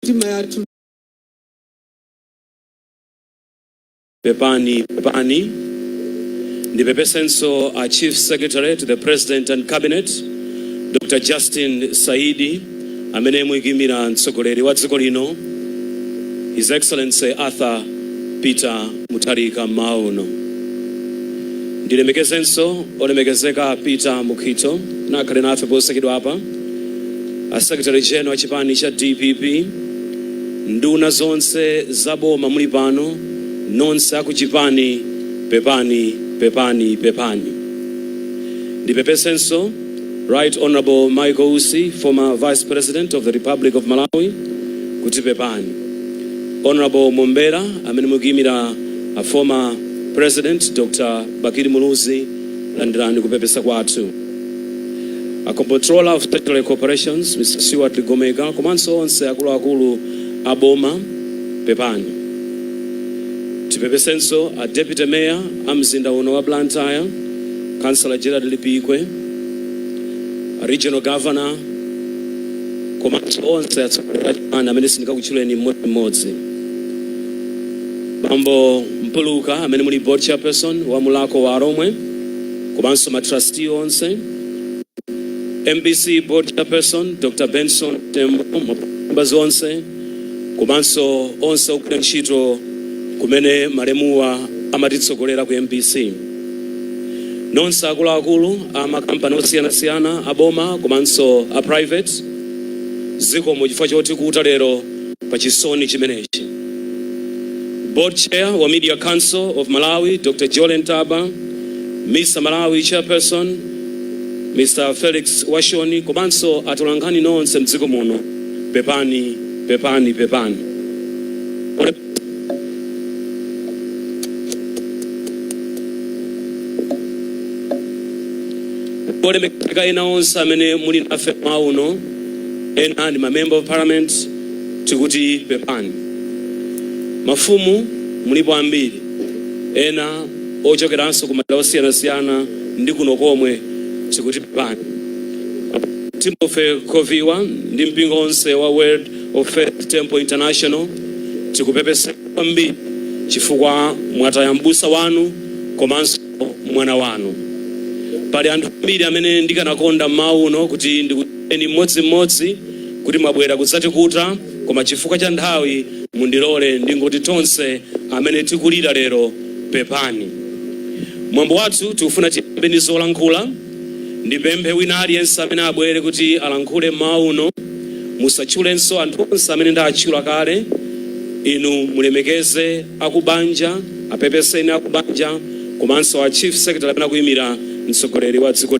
Mitima yathu. Pepani, pepani. Ndipepesenso a Chief Secretary to the President and Cabinet, Dr Justin Saidi, amene mukuyimira mtsogoleri wa dziko lino, His Excellency Arthur Peter Mutharika, mmawa uno. Ndilemekezenso olemekezeka Peter Mukhito, nakhale nafe posachedwa apa, a Secretary General a chipani cha DPP, nduna zonse za boma muli pano, nonse akuchipani, pepani, pepani, pepani. Ndipepesenso Right Honorable Michael Usi, former Vice President of the Republic of Malawi, kuti pepani. Honorable Mombera, amene mukuyimira a former President Dr Bakili Muluzi, landirani kupepesa kwathu. A Comptroller of Statutory Corporations, Mr Stewart Ligomeka, komanso onse akuluakulu a boma, pepani. Tipepesenso a Deputy Mayor a mzinda uno wa Blantyre, Councillor Gerald Lipikwe, a Regional Governor, komanso onse atsogoleri a chipani amene sindingakutchuleni mmodzimmodzi. Bambo Mpuluka, amene muli board chairperson wa Mulhako wa Alomwe, komanso ma trustee onse, MBC board chairperson Dr Benson Tembo, members onse, komanso onse ogwira ntchito kumene malemuwa amatitsogolera ku MBC, nonse akuluakulu a makampani osiyanasiyana aboma komanso a private, zikomo chifukwa chotikuta lero pa chisoni chimenechi. Board Chair wa Media Council of Malawi, Dr Jolene Taba, Misa Malawi chairperson Mr Felix Washoni, komanso atolankhani nonse mdziko muno, pepani, pepani, pepani. Olemekezeka ena onse amene muli nafe mmawa uno, ena ndi ma Member of Parliament, tikuti pepani. Mafumu mulipo ambiri, ena ochokeranso ku madera osiyanasiyana ndi kuno komwe, tikuti pepani. Timothy Khoviwa ndi mpingo onse wa Word of Faith Temple International, tikupepesa kwambiri chifukwa mwataya mbusa wanu komanso mwana wanu. Pali anthu ambiri amene ndikanakonda mmawa uno kuti ndikuteni mmodzimmodzi kuti mwabwera kudzatikuta, koma chifukwa cha nthawi mundilole ndingoti tonse amene tikulira lero, pepani. Mwambo wathu tikufuna tiyambe ndi zolankhula. Ndipemphe wina aliyense amene abwere kuti alankhule mmawa uno, musatchulenso anthu onse amene ndatchula kale. Inu mulemekeze akubanja, apepeseni akubanja komanso a Chief Secretary amene akuyimira mtsogoleri wa dziko.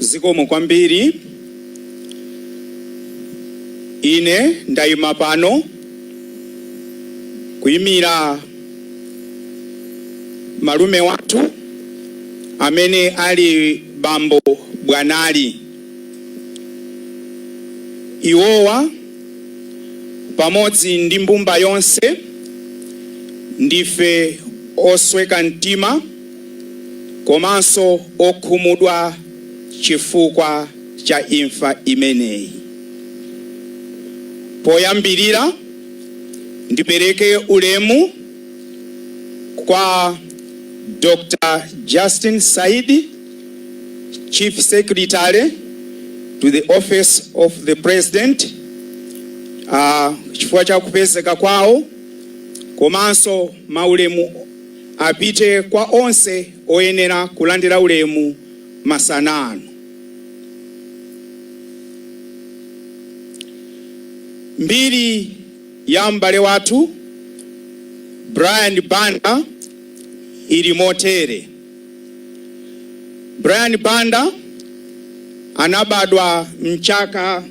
Zikomo kwambiri. Ine ndayima pano kuyimira malume wathu amene ali bambo Bwanali. Iwowa pamodzi ndi mbumba yonse ndife osweka mtima komanso okhumudwa chifukwa cha imfa imeneyi. Poyambirira, ndipereke ulemu kwa Dr. Justin Saidi, Chief Secretary to the Office of the President, chifukwa cha kupezeka kwawo, komanso maulemu apite kwa onse oyenera kulandira ulemu masana ano. Mbiri ya m'bale wathu Brian Banda ili motere. Brian Banda anabadwa mchaka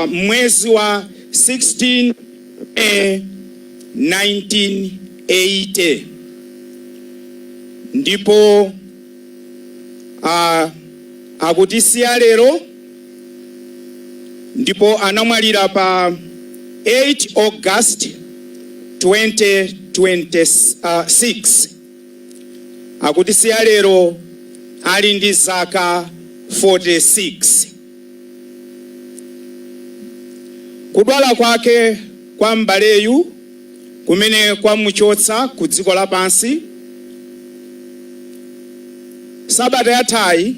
mwezi wa 16 May 1980 ndipo akutisiya lero, ndipo anamwalira pa 8 August 2026. Akutisiya lero ali ndi zaka 46. Kudwala kwake kwa m'baleyu kumene kwamuchotsa ku dziko lapansi sabata yathayi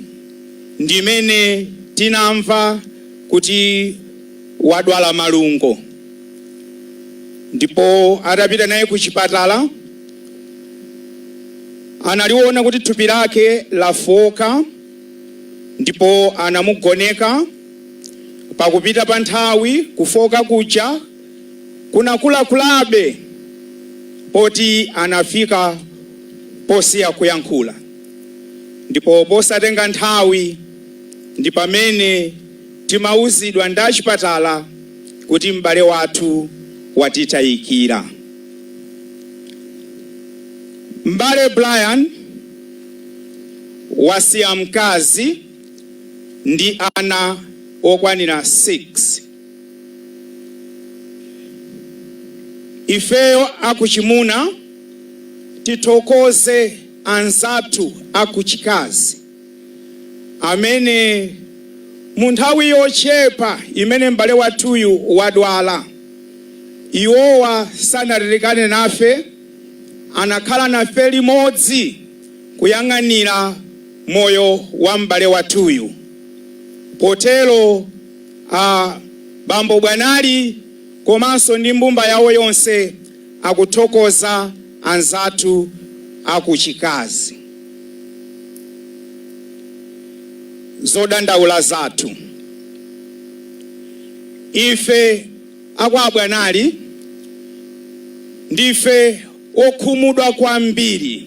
ndimene tinamva kuti wadwala malungo, ndipo atapita naye ku chipatala analiona kuti thupi lake lafoka ndipo anamugoneka. Pakupita pa nthawi kufoka kuja kunakulakulabe poti anafika posiya kuyankhula, ndipo posatenga nthawi ndi pamene timauzidwa ndi achipatala kuti m'bale wathu watitayikira. M'bale Brian wasiya mkazi ndi ana okwanira 6. Ifeyo akuchimuna tithokoze anzathu akuchikazi amene mu nthawi yochepa imene m'bale wathuyu wadwala, iwowa sanatalikane nafe, anakhala nafe limodzi kuyang'anira moyo wa m'bale wathuyu. Potero a bambo Bwanali komanso ndi mbumba yawo yonse akuthokoza anzathu akuchikazi. Zodandaula zathu ife akwa Bwanali ndife Okhumudwa kwambiri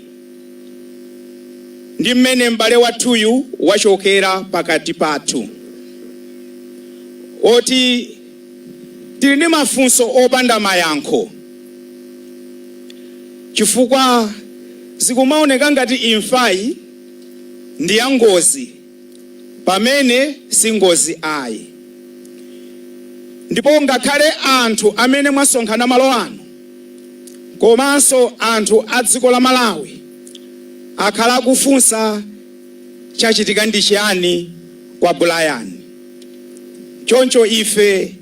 ndi mmene m'bale wathuyu wachokera pakati pathu, oti tili ndi mafunso opanda mayankho, chifukwa zikumaoneka ngati imfayi ndi ya ngozi pamene si ngozi ayi. Ndipo ngakhale anthu amene mwasonkhana malo ano komanso anthu a dziko la Malawi akhala akufunsa chachitika ndi chiyani kwa Brian. Choncho ife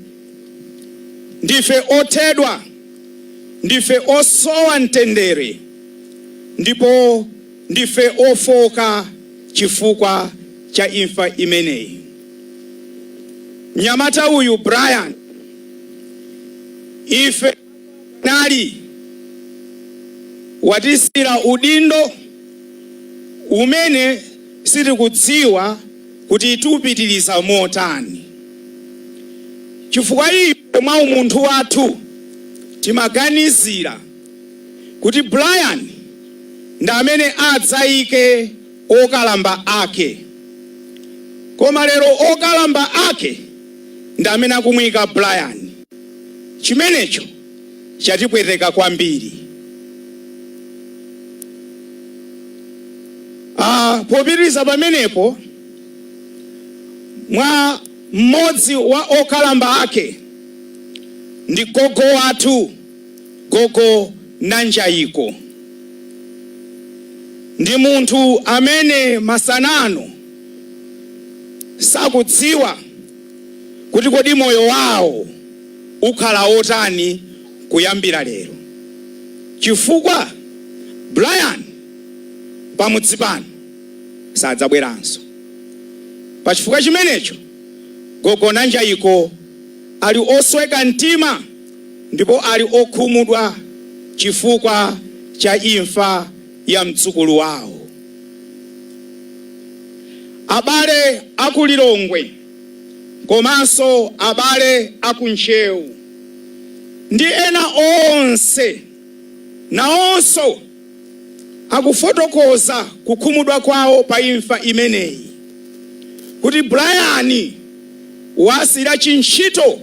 ndife othedwa, ndife osowa mtendere ndipo ndife ofooka chifukwa cha imfa imeneyi. Mnyamata uyu Brian ife nali watisiyira udindo umene sitikudziwa kuti tiupitiriza motani, chifukwa ife mwa umunthu wathu timaganizira kuti Brian ndi amene adzayike okalamba ake, koma lero okalamba ake ndi amene akumuyika Brian. Chimenecho chatipweteka kwambiri. Popitiriza pamenepo, mwa mmodzi wa okalamba ake ndi gogo wathu, Gogo Nanjayiko. Ndi munthu amene masana ano sakudziwa kuti kodi moyo wawo ukhala wotani kuyambira lero, chifukwa Brian pamudzi pano sadzabweranso. Pachifukwa chimenecho, Gogo Nanjayiko ali osweka mtima ndipo ali okhumudwa chifukwa cha imfa ya mdzukulu wawo. Abale a ku Lilongwe komanso abale a ku Ntcheu ndi ena onse nawonso akufotokoza kukhumudwa kwawo pa imfa imeneyi, kuti Brian wasiyira chintchito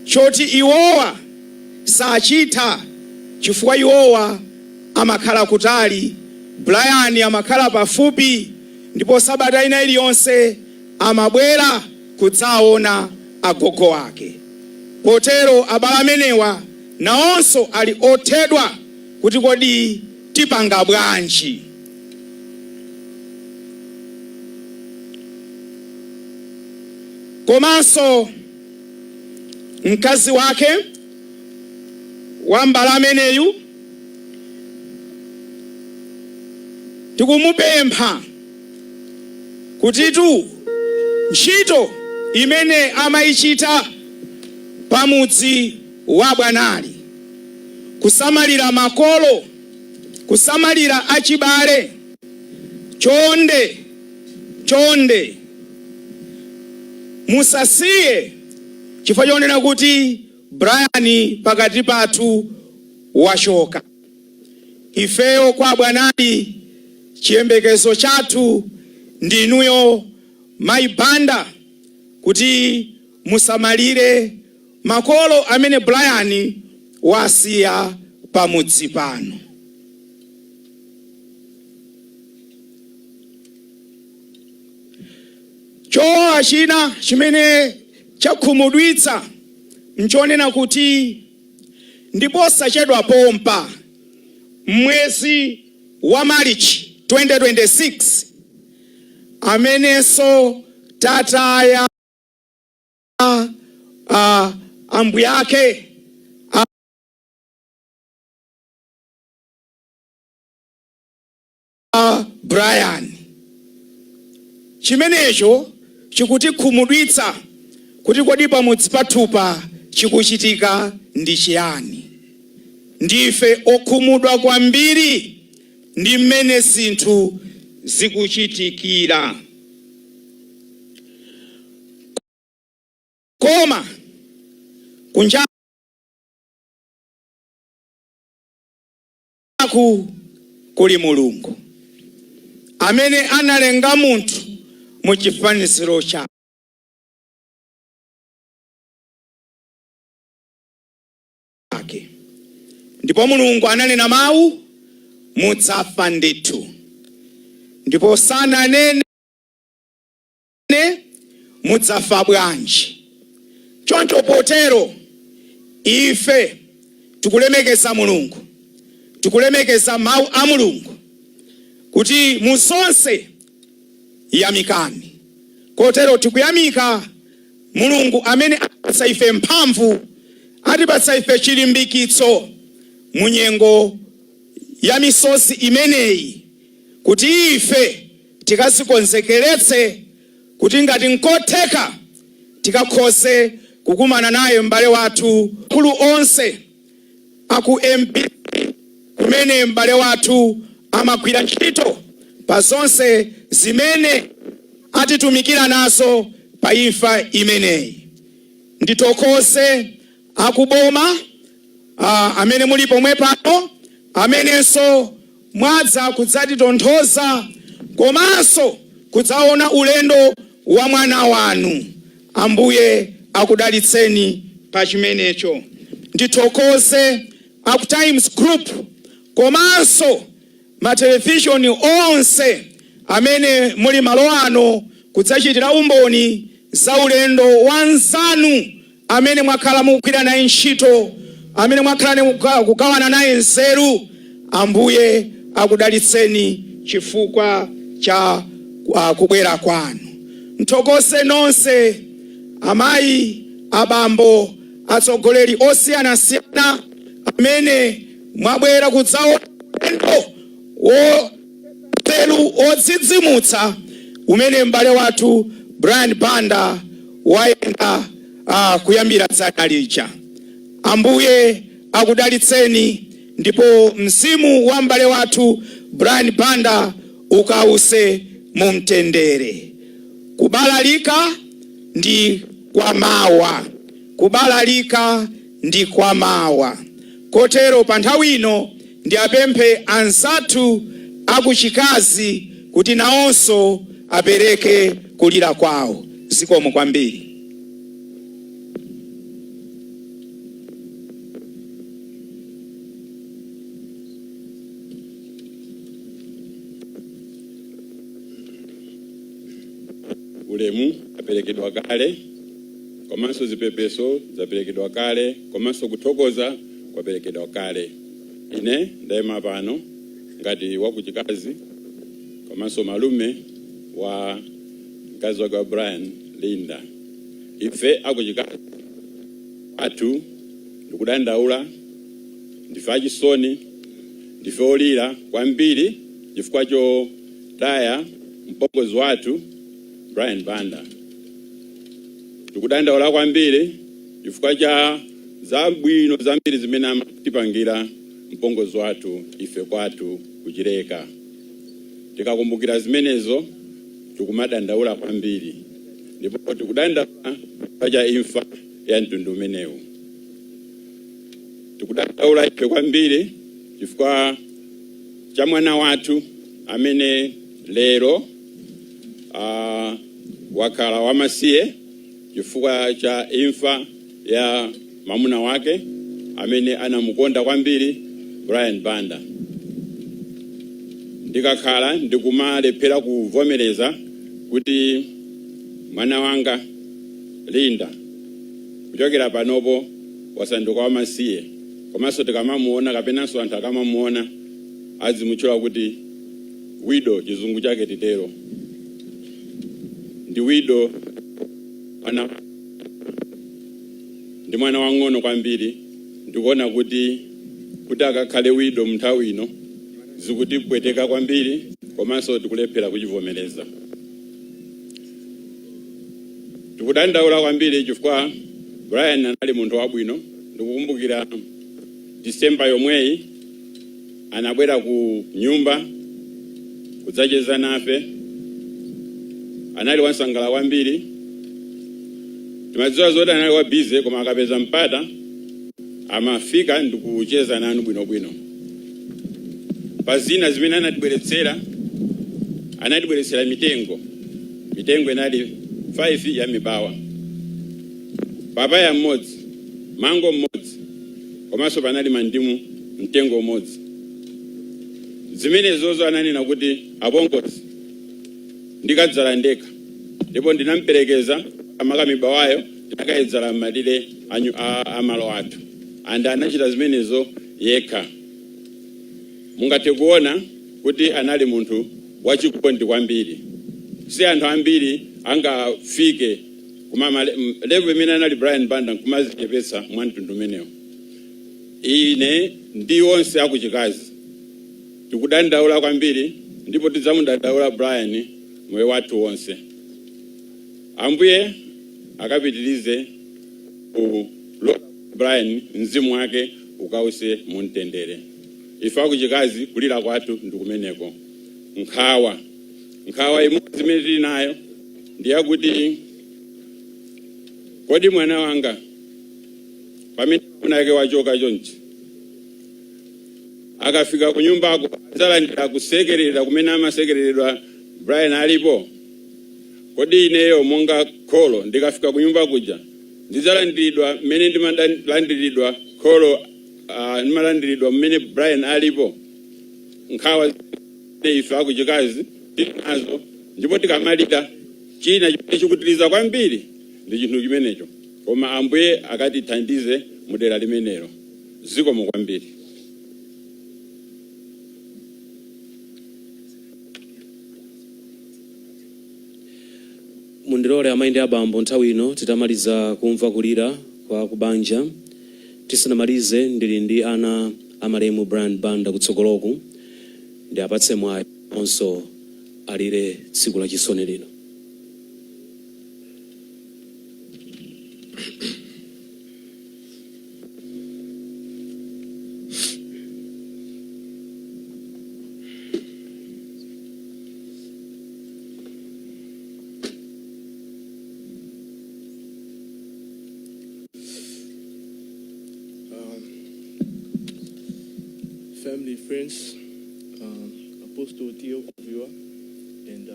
choti iwowa sachitha chifukwa iwowa amakhala kutali, Brian amakhala pafupi ndipo sabata ina iliyonse amabwera kudzaona agogo ake. Potero abale amenewa nawonso ali othedwa kuti kodi tipanga bwanji. Komanso mkazi wake wa m'bale ameneyu tikumupempha kutitu ntchito imene amayichita pamudzi wa Bwanali, kusamalira makolo, kusamalira achibale, chonde chonde musasiye chifukwa chonena kuti Brian pakati pathu wachoka. Ifeyo kwa Bwanali chiyembekezo chathu ndi inuyo Mayi Banda kuti musamalire makolo amene Brian wasiya pamudzi pano. Chowawa china chimene chakhumudwitsa nchonena kuti ndi posachedwa pompa m'mwezi wa Marichi 2026 amenenso tataya ambuyake a Brian. Chimenecho chikutikhumudwitsa kuti kodi pamudzi pathupa chikuchitika ndi chiyani. Ndife okhumudwa kwambiri ndi mmene zinthu zikuchitikira. Koma kunja Kumwambaku kuli Mulungu amene analenga munthu mu chifaniziro chake. Ndipo Mulungu ananena mawu, mudzafa ndithu. Ndipo sananene mudzafa bwanji. Choncho potero ife tikulemekeza Mulungu, tikulemekeza mawu a Mulungu kuti mu zonse yamikani. Kotero tikuyamika Mulungu amene atipatsa ife mphamvu, atipatsa ife chilimbikitso mu nyengo ya misozi imeneyi kuti ife tikazikonzekeretse kuti ngati nkotheka tikakhoze kukumana naye m'bale wathu akulu onse aku MBC kumene m'bale wathu amagwira ntchito pa zonse zimene atitumikira nazo pa imfa imeneyi. Ndithokoze akuboma amene muli pomwe pano, amenenso mwadza kudzatitonthoza komanso kudzaona ulendo wa mwana wanu. Ambuye akudalitseni pa chimenecho. Ndithokoze aku Times Group komanso ma televishoni onse amene muli malo ano kudzachitira umboni za ulendo wa nzanu amene mwakhala mukugwira naye ntchito, amene mwakhala kugawana naye nzeru. Ambuye akudalitseni chifukwa cha kubwera kwanu. Nthokoze nonse amayi, abambo, atsogoleri osiyanasiyana amene mwabwera kudzaona ulendo wanzeru wodzidzimutsa umene m'bale wathu Brian Banda wayenda kuyambira dzana lija. Ambuye akudalitseni ndipo mzimu wa m'bale wathu Brian Banda ukause mu mtendere. Kubalalika ndi kwa mawa, kubalalika ndi kwa mawa. Kotero pa nthawi ino ndiapemphe anzathu akuchikazi kuti nawonso apereke kulira kwawo. Zikomo kwambiri. Ulemu aperekedwa kale, komanso zipepeso zaperekedwa kale, komanso kuthokoza kwaperekedwa kale. Ine ndayima pano ngati wakuchikazi komanso malume wa mkazi wake wa Brian, Linda. Ife akuchikazi athu ndikudandaula, ndife achisoni, ndife olira kwambiri chifukwa chotaya mpongozi wathu Brian Banda. Tikudandaula kwambiri chifukwa cha zabwino zambiri zimene amatipangira mpongozi wathu ife kwathu kuchileka. Tikakumbukira zimenezo tikumadandaula kwambiri, ndipo tikudandaula chifukwa cha imfa ya mtundu umenewu. Tikudandaula ife kwambiri chifukwa cha mwana wathu amene lero wakhala wamasiye chifukwa cha imfa ya mamuna wake amene anamukonda kwambiri, Brian Banda. Ndikakhala ndikumalephera kuvomereza kuti mwana wanga Linda kuchokera panopo wasanduka wamasiye, komanso tikamamuona kapenanso anthu akamamuona azimutchula kuti widow, chizungu chake titero ndi widow. Mwana ndi mwana wang'ono kwambiri, ndikuona kuti akakhale widow mnthawi ino zikutipweteka kwambiri, komanso tikulephera kuchivomereza. Tikudandaula kwambiri chifukwa Brian anali munthu wabwino. Ndikukumbukira December yomweyi anabwera ku nyumba kudzacheza nafe, anali wansangala kwambiri. Timadziwa zoti anali wa busy, koma akapeza mpata amafika ndikucheza nanu bwinobwino. Pa zina zimene anatibweretsera, anatibweretsera mitengo. Mitengo inali 5 ya mibawa, papaya mmodzi, mango mmodzi, komanso panali mandimu mtengo umodzi. Zimenezozo ananena kuti, "Apongozi, ndikadzala ndekha." Ndipo ndinamperekeza amaka mibawayo, tinakayedzala m'malire a malo athu, and anachita zimenezo yekha. Mungathe kuona kuti anali munthu wachikondi kwambiri. Si anthu ambiri angafike kuma level imene anali Brian Banda nkumazichepetsa mwa mtundu umenewo. Ine ndi onse akuchikazi tikudandaula kwambiri, ndipo tidzamudandaula Brian moyo wathu wonse. Ambuye akapitirize kulola Brian mzimu wake ukause mumtendere. Ife akuchikazi kulira kwathu ndikumeneko. Nkhawa imodzi imene tili nayo ndiyakuti, kodi mwana wanga pamene mwamuna wake wachoka chonchi, akafika ku nyumbako adzalandira kusekerera kumene amasekereredwa Brian alipo? Kodi ineyo monga kholo ndikafika ku nyumba kuja ndidzalandiridwa mmene ndimalandiridwa kholo, ndimalandiridwa mmene Brian alipo? Nkhawa ife akuchikazi tili nazo, ndipo tikamalira china chimene chikutiliza kwambiri ndi chinthu chimenecho. Koma Ambuye akatithandize mudera limenelo. Zikomo kwambiri. Mundilole, amayi ndi abambo, nthawi ino titamaliza kumva kulira kwa kubanja, tisanamalize, ndili ndi ana amalemu Brian Banda kutsogoloku, ndi apatse mwayi onso alire tsiku lachisoni lino. Family, friends, Apostle T.O. Viewer, and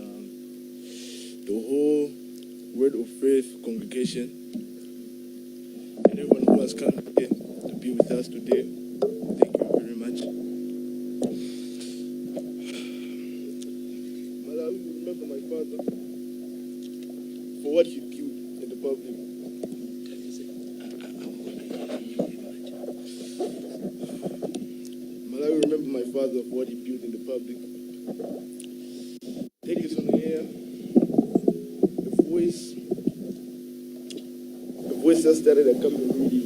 the whole Word of Faith congregation, and everyone who has come here to be with us today. Thank you very much. Malawi will remember my father for what he built in the public. Malawi will remember my father for what he built in the public. Take it on the air. A voice that started at Capital Radio.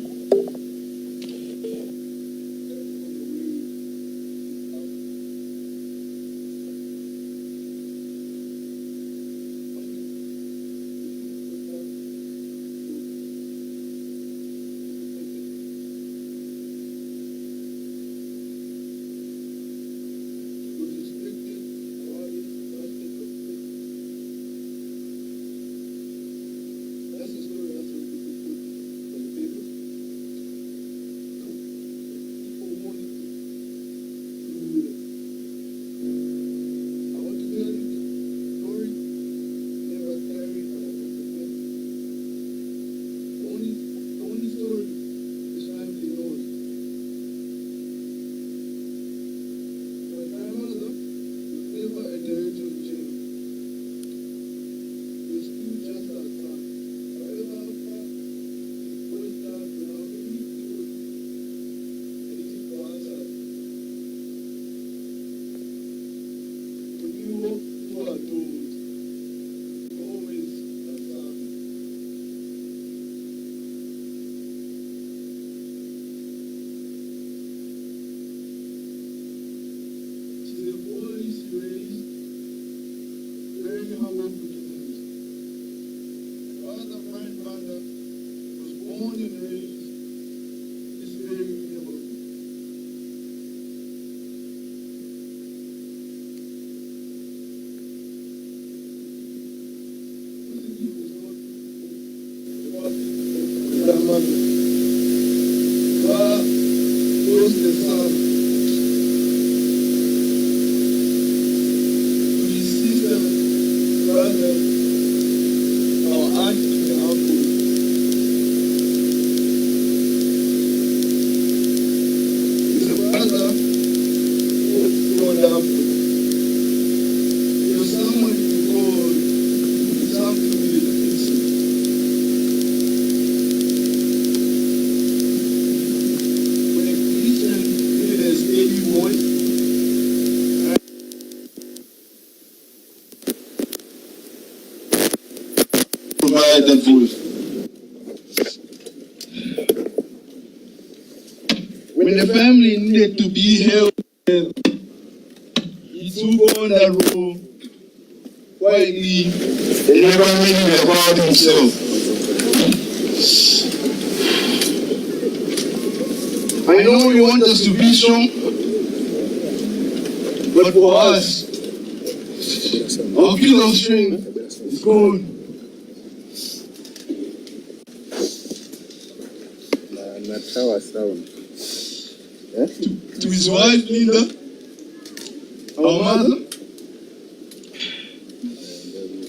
Was respected, honest, trusted, respected. That's the story that's what people put on the paper. People wanted to do it. I want to tell you the story never carried on a pen. The only story this family knows. My grandmother was never a director of general. He was still just our son. However, his voice sounds now many people waiting for answers. When we walk through our doors, it's always a sound. She's a voice raised, very humble beginnings. Father Brian Banda was born and raised in this very neighborhood. He was not the public grandmother. But was the son. inside that voice. When the family needed to be held together, he took on that role quietly and never made it about himself. I know you want us to be strong, but for us, our feel of strength is gone. Nathawa sound. To his wife, Linda, our mother,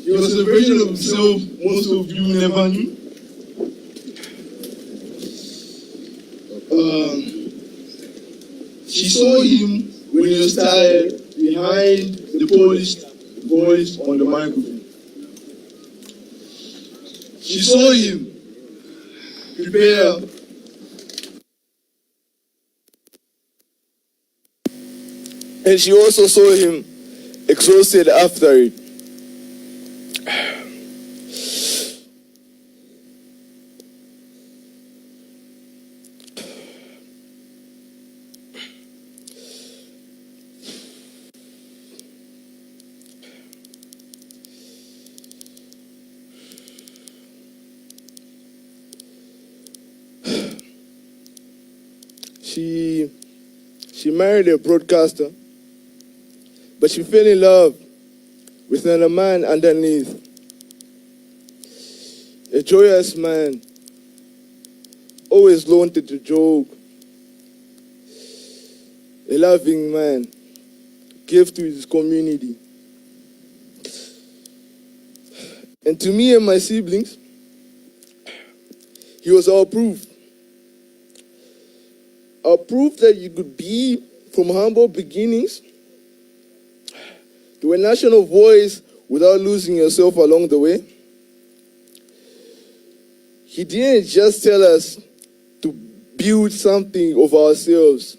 he was a version of himself most of you never knew. She saw him when he was tired behind the polished voice on the microphone. She saw him prepare and she also saw him exhausted after it. She married a broadcaster, but she fell in love with another man underneath. A joyous man, always wanted to joke. A loving man, gave to his community. And to me and my siblings, he was our proof. Our proof that you could be from humble beginnings to a national voice without losing yourself along the way. He didn't just tell us to build something of ourselves.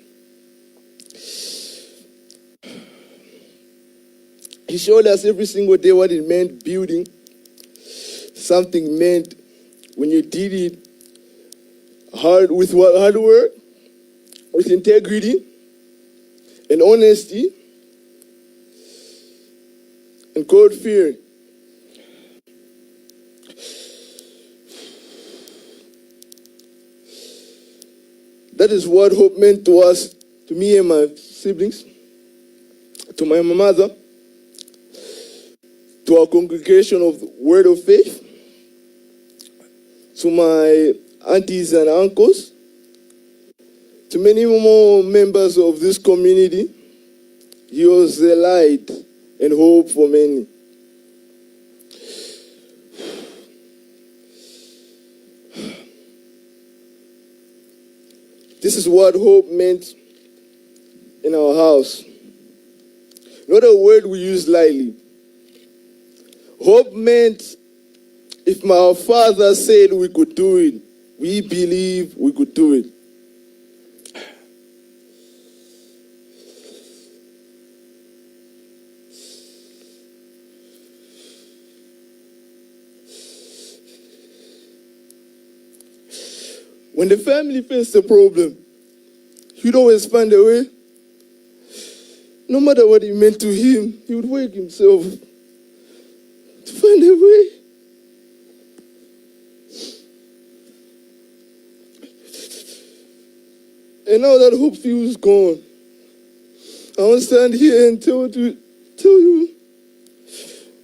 He showed us every single day what it meant building something meant when you did it hard with what hard work, with integrity and honesty and God fear. That is what hope meant to us, to me and my siblings, to my mother, to our congregation of Word of Faith, to my aunties and uncles, to many more members of this community. He was a light and hope for many. This is what hope meant in our house. Not a word we use lightly. Hope meant if my father said we could do it, we believe we could do it. When the family faced a problem, he'd always find a way. No matter what it meant to him, he would work himself to find a way. And now that hope feels gone, I want to stand here and tell you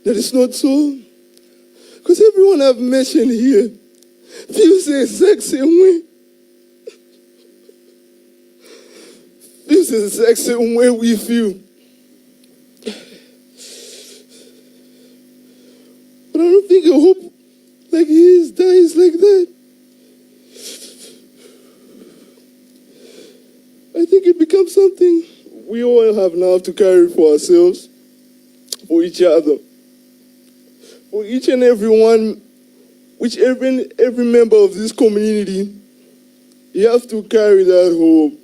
that it's not so. Because everyone I've mentioned here feels the exact same way. Feels the exact same way we feel. But I don't think a hope like his dies like that. I think it becomes something we all have now to carry for ourselves, for each other, for each and every one, which every member of this community, you have to carry that hope.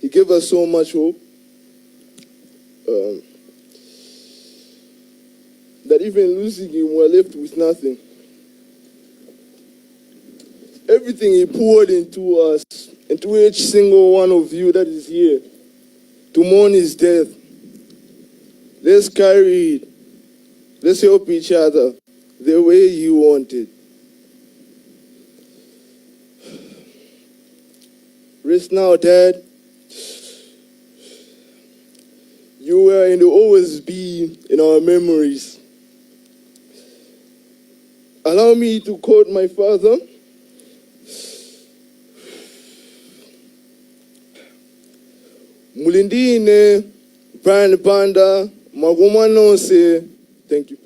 He gave us so much hope that even losing him, we're left with nothing. Everything he poured into us, into each single one of you that is here, to mourn his death. Let's carry it. Let's help each other the way you wanted. Rest now, Dad. You will and will always be in our memories. Allow me to quote my father. Muli ndi ine, Brian Banda, mwakoma nonse. Thank you.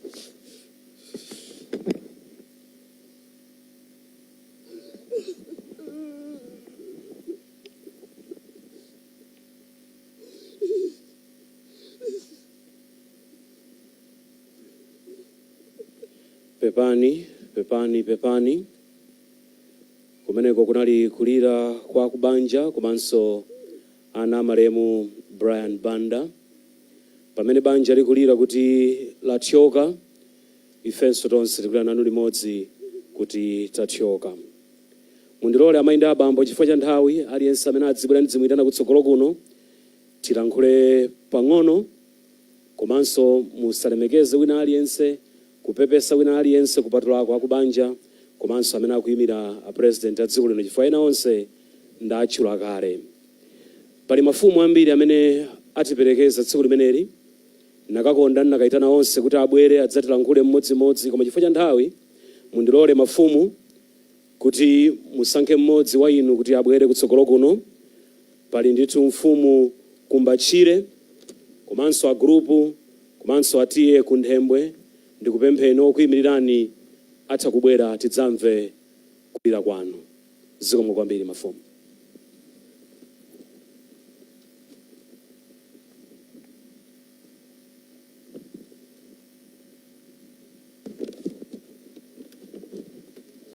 Pepani, pepani, pepani. Kumeneko kunali kulira kwa kubanja komanso ana malemu Brian Banda. Pamene banja likulira kuti lathyoka, ifenso tonse tikulira nanu limodzi kuti tathyoka. Mundilole, amayi ndi abambo, chifukwa cha nthawi, aliyense amene adzibwera ndidzimuyitana kutsogolo kuno, tilankhule pang'ono. Komanso musalemekeze wina aliyense, kupepesa wina aliyense, kupatulako akubanja komanso amene akuyimira a President a dziko lino, chifukwa ena onse ndatchula kale. Pali mafumu ambiri amene atiperekeza tsiku limeneli. Nakakonda nakayitana onse kuti abwere adzatilankhule mmodzimodzi, koma chifukwa cha nthawi, mundilole mafumu kuti musankhe mmodzi wa inu kuti abwere kutsogolo kuno. Pali ndithu mfumu Kumbatchire, komanso a group, komanso atiye Kunthembwe. Ndikupempheni, okuyimirirani atha kubwera, tidzamve kulira kwanu. Zikomo kwambiri, mafumu.